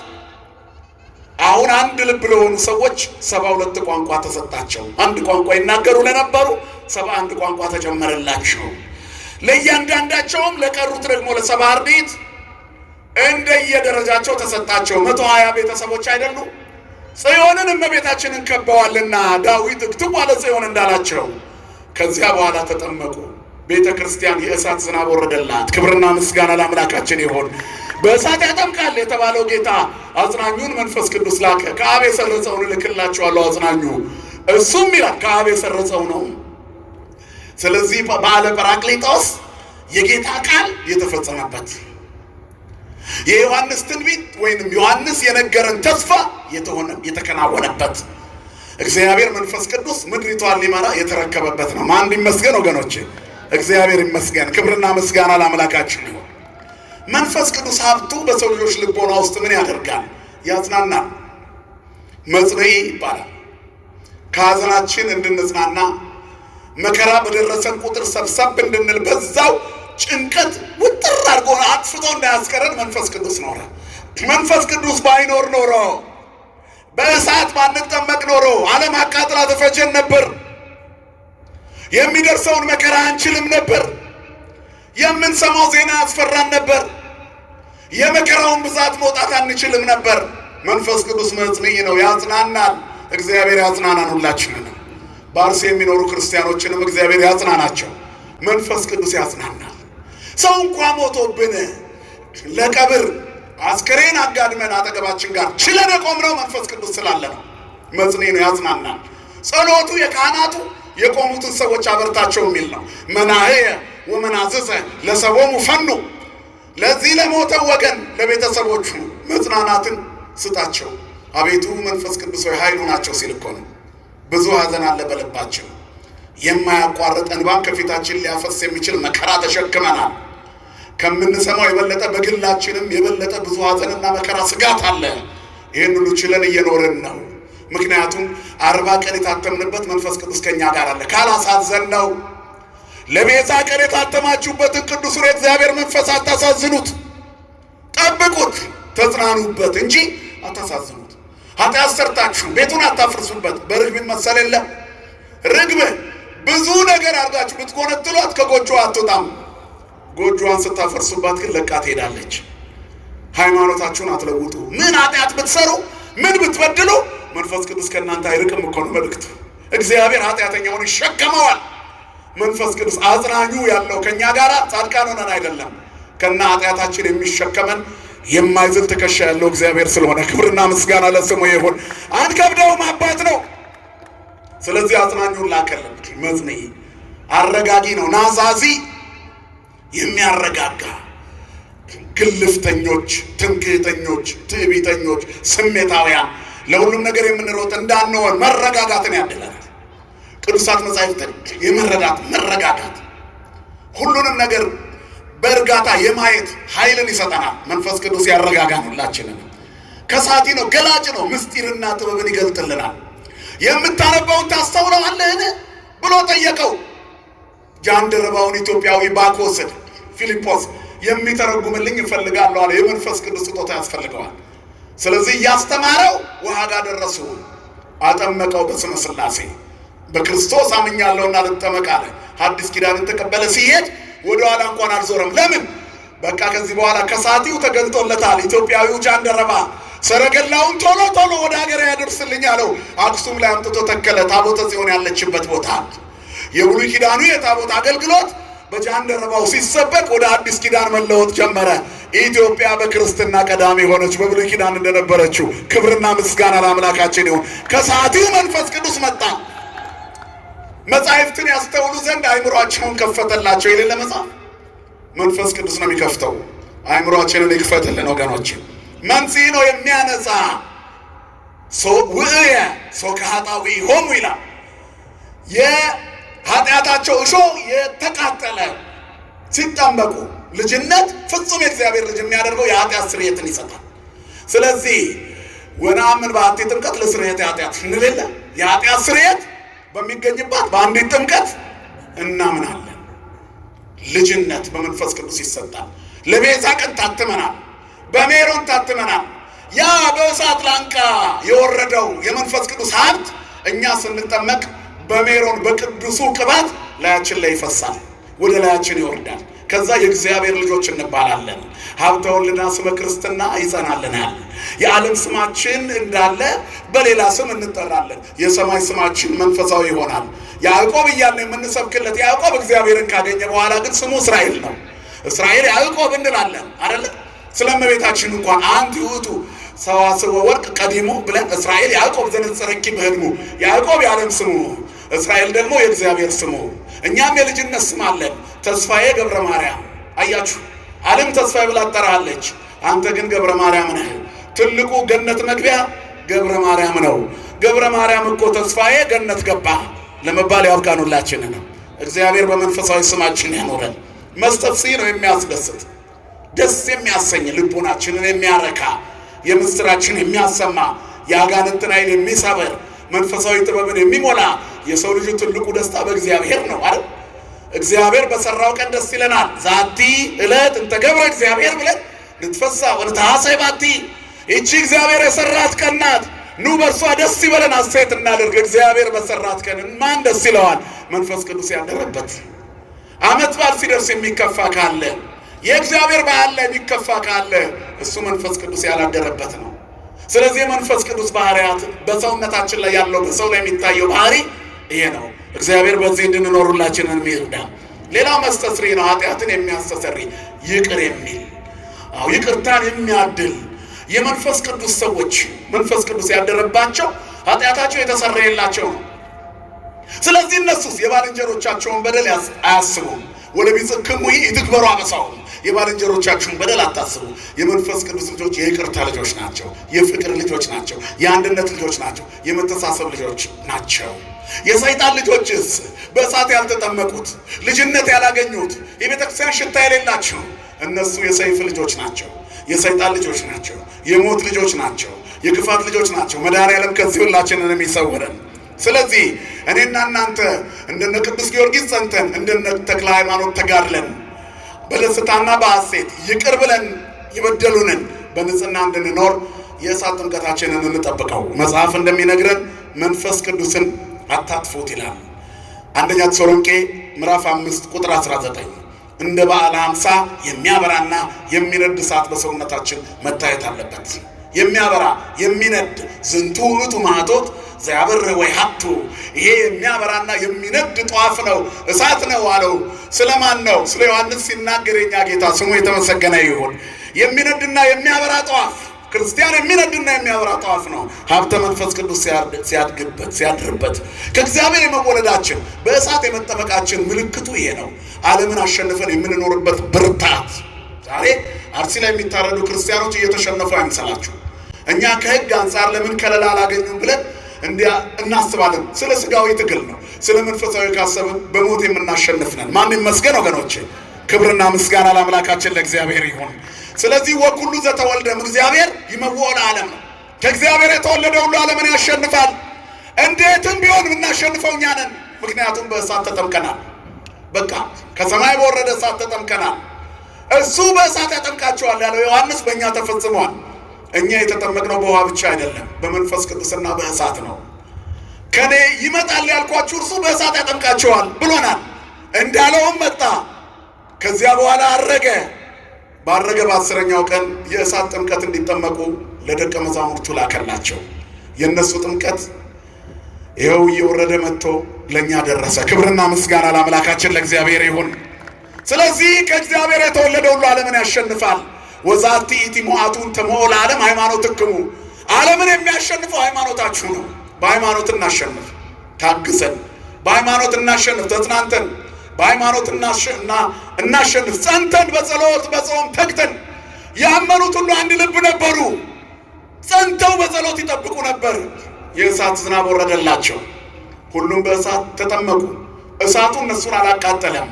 አሁን አንድ ልብ ለሆኑ ሰዎች 72 ቋንቋ ተሰጣቸው። አንድ ቋንቋ ይናገሩ ለነበሩ 71 ቋንቋ ተጨመረላቸው። ለእያንዳንዳቸውም ለቀሩት ደግሞ ለ70 አርድእት እንደየደረጃቸው ተሰጣቸው። 120 ቤተሰቦች አይደሉ? ጽዮንን እመቤታችንን ከበዋልና ዳዊት እክትዋ ለጽዮን እንዳላቸው ከዚያ በኋላ ተጠመቁ። ቤተ ክርስቲያን የእሳት ዝናብ ወረደላት። ክብርና ምስጋና ለአምላካችን ይሁን። በእሳት ያጠምቃል የተባለው ጌታ አጽናኙን መንፈስ ቅዱስ ላከ። ከአብ የሰረጸውን እልክላችኋለሁ አጽናኙ፣ እሱም ይላል ከአብ የሰረጸው ነው። ስለዚህ በዓለ ጰራቅሊጦስ የጌታ ቃል የተፈጸመበት፣ የዮሐንስ ትንቢት ወይንም ዮሐንስ የነገረን ተስፋ የተከናወነበት፣ እግዚአብሔር መንፈስ ቅዱስ ምድሪቷን ሊመራ የተረከበበት ነው። ማን ይመስገን ወገኖቼ? እግዚአብሔር ይመስገን። ክብርና ምስጋና ለአምላካችን ይሁን። መንፈስ ቅዱስ ሀብቱ በሰው ልጆች ልቦና ውስጥ ምን ያደርጋል? ያጽናናል። መጽንዒ ይባላል። ከሀዘናችን እንድንጽናና፣ መከራ በደረሰን ቁጥር ሰብሰብ እንድንል፣ በዛው ጭንቀት ውጥር አድርጎ አጥፍቶ እንዳያስቀረን መንፈስ ቅዱስ ኖረ። መንፈስ ቅዱስ ባይኖር ኖሮ፣ በእሳት ባንጠመቅ ኖሮ ዓለም አቃጥላ ተፈጀን ነበር። የሚደርሰውን መከራ አንችልም ነበር። የምንሰማው ዜና ያስፈራን ነበር። የመከራውን ብዛት መውጣት አንችልም ነበር። መንፈስ ቅዱስ መጽንዒ ነው፣ ያጽናናል። እግዚአብሔር ያጽናናን ሁላችንንም። በአርሲ የሚኖሩ ክርስቲያኖችንም እግዚአብሔር ያጽናናቸው። መንፈስ ቅዱስ ያጽናናል። ሰው እንኳ ሞቶብን ለቀብር አስከሬን አጋድመን አጠገባችን ጋር ችለን የቆምነው መንፈስ ቅዱስ ስላለ ነው። መጽንዒ ነው፣ ያጽናናል። ጸሎቱ የካህናቱ የቆሙትን ሰዎች አበርታቸው የሚል ነው። መናህየ ወመናዝዘ ለሰቦሙ ፈኑ፣ ለዚህ ለሞተው ወገን ለቤተሰቦቹ መጽናናትን ስጣቸው። አቤቱ መንፈስ ቅዱስ ሆይ ኃይሉ ናቸው ሲል እኮ ነው። ብዙ ሐዘን አለ በልባቸው። የማያቋርጥ እንባን ከፊታችን ሊያፈስ የሚችል መከራ ተሸክመናል። ከምንሰማው የበለጠ በግላችንም የበለጠ ብዙ ሐዘንና መከራ ስጋት አለ። ይህን ሁሉ ችለን እየኖርን ነው። ምክንያቱም 40 ቀን የታተምንበት መንፈስ ቅዱስ ከኛ ጋር አለ። ካላሳዘን ነው። ለቤዛ ቀን የታተማችሁበትን ቅዱሱን የእግዚአብሔር መንፈስ አታሳዝኑት። ጠብቁት፣ ተጽናኑበት እንጂ አታሳዝኑት። ኃጢአት ሰርታችሁ ቤቱን አታፍርሱበት። በርግብ ይመሰል የለም። ርግብ ብዙ ነገር አድርጋችሁ ብትጎነትሏት ከጎጆዋ አትወጣም። ጎጆዋን ስታፈርሱባት ግን ለቃ ትሄዳለች። ሃይማኖታችሁን አትለውጡ። ምን ኃጢአት ብትሰሩ፣ ምን ብትበድሉ መንፈስ ቅዱስ ከእናንተ አይርቅም እኮ ነው መልእክቱ። እግዚአብሔር ኃጢአተኛውን ይሸከመዋል። መንፈስ ቅዱስ አጽናኙ ያለው ከእኛ ጋር ጻድቃን ሆነን አይደለም፣ ከና ኃጢአታችን የሚሸከመን የማይዝል ትከሻ ያለው እግዚአብሔር ስለሆነ ክብርና ምስጋና ለስሙ ይሁን። አንከብደውም፣ አባት ነው። ስለዚህ አጽናኙን ላከልን። መጽንዒ አረጋጊ ነው። ናዛዚ የሚያረጋጋ፣ ግልፍተኞች፣ ትምክህተኞች፣ ትዕቢተኞች፣ ስሜታውያን፣ ለሁሉም ነገር የምንሮጥ እንዳንሆን መረጋጋትን ያድለናል። ቅዱሳት መጻሕፍትን የመረዳት መረጋጋት፣ ሁሉንም ነገር በእርጋታ የማየት ኃይልን ይሰጠናል። መንፈስ ቅዱስ ያረጋጋን ሁላችንን። ከሳቲ ነው፣ ገላጭ ነው፣ ምስጢርና ጥበብን ይገልጥልናል። የምታነበውን ታስተውለዋለህን? ብሎ ጠየቀው። ጃንደረባውን ኢትዮጵያዊ ባኮስን ፊልጶስ የሚተረጉምልኝ እፈልጋለሁ አለ። የመንፈስ ቅዱስ ስጦታ ያስፈልገዋል። ስለዚህ እያስተማረው ውሃ ጋር ደረሱ። አጠመቀው በስመ ሥላሴ። በክርስቶስ አምኛለሁና ልጠመቅ አለ። አዲስ ኪዳንን ተቀበለ። ሲሄድ ወደ ኋላ እንኳን አልዞረም። ለምን? በቃ ከዚህ በኋላ ከሳቲው ተገልጦለታል። ኢትዮጵያዊው ጃንደረባ ሰረገላውን ቶሎ ቶሎ ወደ ሀገር ያደርስልኝ አለው። አክሱም ላይ አምጥቶ ተከለ። ታቦተ ጽዮን ያለችበት ቦታ። የብሉይ ኪዳኑ የታቦት አገልግሎት በጃንደረባው ሲሰበክ ወደ አዲስ ኪዳን መለወጥ ጀመረ። ኢትዮጵያ በክርስትና ቀዳሚ ሆነች፣ በብሉይ ኪዳን እንደነበረችው። ክብርና ምስጋና ለአምላካችን ይሁን። ከሳቲው መንፈስ ቅዱስ መጣ። መጻሕፍትን ያስተውሉ ዘንድ አእምሯቸውን ከፈተላቸው። የሌለ መጽሐፍ መንፈስ ቅዱስ ነው የሚከፍተው። አእምሯችንን ይክፈትልን ወገኖች። መንጽሔ ነው የሚያነጻ። ውእየ ሶከ ኃጣውኢሆሙ ይላል። የኃጢአታቸው እሾህ የተቃጠለ ሲጠመቁ ልጅነት ፍጹም የእግዚአብሔር ልጅ የሚያደርገው የኃጢአት ስርየትን ይሰጣል። ስለዚህ ወነአምን በአቲ ጥምቀት ለስርየት ኃጢአት እንል የለ፣ የኃጢአት ስርየት በሚገኝባት በአንዲት ጥምቀት እናምናለን። ልጅነት በመንፈስ ቅዱስ ይሰጣል። ለቤዛ ቀን ታትመናል። በሜሮን ታትመናል። ያ በእሳት ላንቃ የወረደው የመንፈስ ቅዱስ ሀብት እኛ ስንጠመቅ በሜሮን በቅዱሱ ቅባት ላያችን ላይ ይፈሳል፣ ወደ ላያችን ይወርዳል። ከዛ የእግዚአብሔር ልጆች እንባላለን። ሀብተ ወልድና ስመ ክርስትና ይጸናልናል። የዓለም ስማችን እንዳለ በሌላ ስም እንጠራለን። የሰማይ ስማችን መንፈሳዊ ይሆናል። ያዕቆብ እያልን የምንሰብክለት ያዕቆብ እግዚአብሔርን ካገኘ በኋላ ግን ስሙ እስራኤል ነው። እስራኤል ያዕቆብ እንላለን አይደለ? ስለ እመቤታችን እንኳን አንቲ ውእቱ ሰዋስወ ወርቅ ቀዲሙ ብለን እስራኤል ያዕቆብ ዘነጸረኪ በህልሙ፣ ያዕቆብ የዓለም ስሙ፣ እስራኤል ደግሞ የእግዚአብሔር ስሙ። እኛም የልጅነት ስም አለን። ተስፋዬ ገብረ ማርያም። አያችሁ፣ ዓለም ተስፋዬ ብላ ትጠራሃለች። አንተ ግን ገብረ ማርያም ነህ። ትልቁ ገነት መግቢያ ገብረ ማርያም ነው። ገብረ ማርያም እኮ ተስፋዬ ገነት ገባ ለመባል ያብቃን ሁላችንንም። እግዚአብሔር በመንፈሳዊ ስማችን ያኖረን። መስተፍስሒ ነው የሚያስደስት፣ ደስ የሚያሰኝ፣ ልቦናችንን የሚያረካ፣ የምስራችን የሚያሰማ፣ የአጋንንትን ኃይል የሚሰብር፣ መንፈሳዊ ጥበብን የሚሞላ። የሰው ልጅ ትልቁ ደስታ በእግዚአብሔር ነው አይደል? እግዚአብሔር በሰራው ቀን ደስ ይለናል። ዛቲ ዕለት እንተ ገብረ እግዚአብሔር ብለን ንትፈሳ ወንትሐሰይ ባቲ። ይቺ እግዚአብሔር የሰራት ቀን ናት። ኑ በእርሷ ደስ ይበለን፣ ሐሴት እናድርግ። እግዚአብሔር በሰራት ቀን ማን ደስ ይለዋል? መንፈስ ቅዱስ ያደረበት። ዓመት በዓል ሲደርስ የሚከፋ ካለ፣ የእግዚአብሔር በዓል ላይ የሚከፋ ካለ እሱ መንፈስ ቅዱስ ያላደረበት ነው። ስለዚህ የመንፈስ ቅዱስ ባህሪያት በሰውነታችን ላይ ያለው፣ በሰው ላይ የሚታየው ባህሪ ይሄ ነው። እግዚአብሔር በዚህ እንድንኖር ሁላችንን ይርዳ። ሌላው መስተስሪ ነው። ኃጢአትን የሚያስተሰሪ፣ ይቅር የሚል፣ አዎ ይቅርታን የሚያድል። የመንፈስ ቅዱስ ሰዎች፣ መንፈስ ቅዱስ ያደረባቸው ኃጢአታቸው የተሰረየላቸው ነው። ስለዚህ እነሱስ የባልንጀሮቻቸውን በደል አያስቡም። ወለቢጽክሙ ኢትግበሩ አበሳሁም፣ የባልንጀሮቻችሁን በደል አታስቡ። የመንፈስ ቅዱስ ልጆች የይቅርታ ልጆች ናቸው። የፍቅር ልጆች ናቸው። የአንድነት ልጆች ናቸው። የመተሳሰብ ልጆች ናቸው። የሰይጣን ልጆችስ በእሳት ያልተጠመቁት፣ ልጅነት ያላገኙት፣ የቤተ ክርስቲያን ሽታ የሌላቸው እነሱ የሰይፍ ልጆች ናቸው። የሰይጣን ልጆች ናቸው። የሞት ልጆች ናቸው። የክፋት ልጆች ናቸው። መድኃኔዓለም ከዚህ ሁላችንን የሚሰውረን። ስለዚህ እኔና እናንተ እንደነ ቅዱስ ጊዮርጊስ ጸንተን፣ እንደነ ተክለ ሃይማኖት ተጋድለን፣ በደስታና በሐሴት ይቅር ብለን የበደሉንን በንጽህና እንድንኖር የእሳት ጥምቀታችንን እንጠብቀው። መጽሐፍ እንደሚነግረን መንፈስ ቅዱስን አታጥፉት ይላል። አንደኛ ተሰሎንቄ ምዕራፍ 5 ቁጥር 19። እንደ በዓለ 50 የሚያበራና የሚነድ እሳት በሰውነታችን መታየት አለበት። የሚያበራ የሚነድ፣ ዝንቱ ውእቱ ማኅቶት ዘያበርህ ወይ ሀቱ፣ ይሄ የሚያበራና የሚነድ ጧፍ ነው፣ እሳት ነው አለው። ስለማን ነው? ስለ ዮሐንስ ሲናገር የኛ ጌታ ስሙ የተመሰገነ ይሁን። የሚነድና የሚያበራ ጧፍ፣ ክርስቲያን የሚነድና የሚያበራ ጧፍ ነው። ሀብተ መንፈስ ቅዱስ ሲያድግበት፣ ሲያድርበት፣ ከእግዚአብሔር የመወለዳችን፣ በእሳት የመጠመቃችን ምልክቱ ይሄ ነው። ዓለምን አሸንፈን የምንኖርበት ብርታት። ዛሬ አርሲ ላይ የሚታረዱ ክርስቲያኖች እየተሸነፉ አይምሰላችሁ። እኛ ከሕግ አንጻር ለምን ከለላ አላገኙም ብለን እንዲያ እናስባለን። ስለ ስጋዊ ትግል ነው። ስለ መንፈሳዊ ካሰብን በሞት የምናሸንፍ ነን። ማን ይመስገን ወገኖቼ? ክብርና ምስጋና ለአምላካችን ለእግዚአብሔር ይሁን። ስለዚህ ወኩሉ ዘተወልደ እምእግዚአብሔር ይመውኦ ለዓለም ነው። ከእግዚአብሔር የተወለደ ሁሉ ዓለምን ያሸንፋል። እንዴትም ቢሆን የምናሸንፈው እኛ ነን። ምክንያቱም በእሳት ተጠምቀናል። በቃ ከሰማይ በወረደ እሳት ተጠምቀናል። እሱ በእሳት ያጠምቃቸዋል ያለው ዮሐንስ በእኛ ተፈጽሟል። እኛ የተጠመቅነው በውሃ ብቻ አይደለም፣ በመንፈስ ቅዱስና በእሳት ነው። ከኔ ይመጣል ያልኳችሁ እርሱ በእሳት ያጠምቃቸዋል ብሎናል። እንዳለውም መጣ። ከዚያ በኋላ አረገ። ባረገ በ10ኛው ቀን የእሳት ጥምቀት እንዲጠመቁ ለደቀ መዛሙርቱ ላከላቸው። የእነሱ ጥምቀት ይኸው እየወረደ መጥቶ ለእኛ ደረሰ። ክብርና ምስጋና ለአምላካችን ለእግዚአብሔር ይሁን። ስለዚህ ከእግዚአብሔር የተወለደ ሁሉ ዓለምን ያሸንፋል። ወዛቲ ይእቲ ሞአቱ እንተ ሞኦ ለዓለም ሃይማኖትክሙ፣ ዓለምን የሚያሸንፈው ሃይማኖታችሁ ነው። በሃይማኖት እናሸንፍ ታግሰን፣ በሃይማኖት እናሸንፍ ተጽናንተን፣ በሃይማኖት እናሸንፍ ጸንተን፣ በጸሎት በጾም ተግተን። ያመኑት ሁሉ አንድ ልብ ነበሩ። ጸንተው በጸሎት ይጠብቁ ነበር። የእሳት ዝናብ ወረደላቸው። ሁሉም በእሳት ተጠመቁ። እሳቱ እነሱን አላቃጠለም።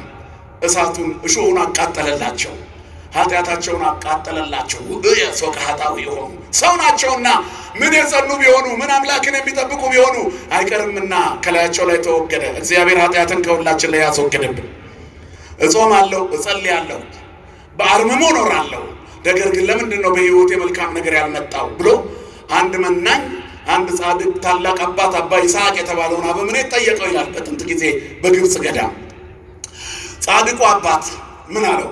እሳቱን እሾሁን አቃጠለላቸው። ኃጢአታቸውን አቃጠለላቸው። ሰው ከኃጣዊ የሆኑ ሰው ናቸውና ምን የጸኑ ቢሆኑ፣ ምን አምላክን የሚጠብቁ ቢሆኑ አይቀርምና ከላያቸው ላይ ተወገደ። እግዚአብሔር ኃጢአትን ከሁላችን ላይ ያስወገደብን። እጾማለሁ፣ እጸልያለሁ፣ በአርምሞ እኖራለሁ። ነገር ግን ለምንድን ነው በሕይወቴ መልካም ነገር ያልመጣው ብሎ አንድ መናኝ፣ አንድ ጻድቅ ታላቅ አባት አባ ይስሐቅ የተባለውን አበምኔት ጠየቀው ይላል። በጥንት ጊዜ በግብፅ ገዳም ጻድቁ አባት ምን አለው?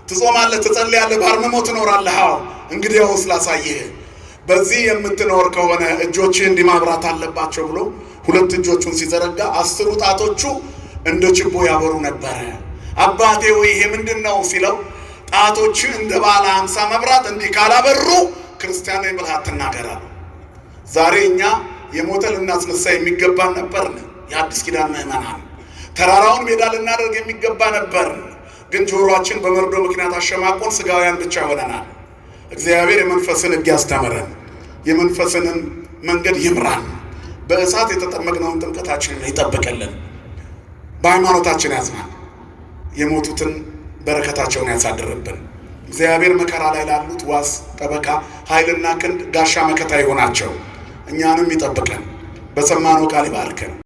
ትጾማለህ፣ ትጸልያለህ፣ በአርምሞ ትኖራለህ። አዎ፣ እንግዲያውስ ላሳይህ፣ በዚህ የምትኖር ከሆነ እጆችህ እንዲህ ማብራት አለባቸው ብሎ ሁለት እጆቹን ሲዘረጋ 10ሩ ጣቶቹ እንደ ችቦ ያበሩ ነበረ። አባቴ ወይ ይሄ ምንድን ነው ሲለው፣ ጣቶች እንደ ባለ 50 መብራት እንዲህ ካላበሩ ክርስቲያን ነኝ ብለህ አትናገር አለው። ዛሬ እኛ የሞተ ልናስነሳ የሚገባን ነበርን። የአዲስ ኪዳን ምዕመናን ተራራውን ሜዳ ልናደርግ የሚገባ ነበርን። ግን ጆሮአችን በመርዶ ምክንያት አሸማቆን ስጋውያን ብቻ ሆነናል። እግዚአብሔር የመንፈስን ሕግ ያስተምረን፣ የመንፈስንም መንገድ ይምራን። በእሳት የተጠመቅነውን ጥምቀታችንን ይጠብቅልን። በሃይማኖታችን ያጽናን። የሞቱትን በረከታቸውን ያሳድርብን። እግዚአብሔር መከራ ላይ ላሉት ዋስ፣ ጠበቃ፣ ኃይልና ክንድ፣ ጋሻ መከታ ይሆናቸው። እኛንም ይጠብቀን። በሰማነው ቃል ይባርከን።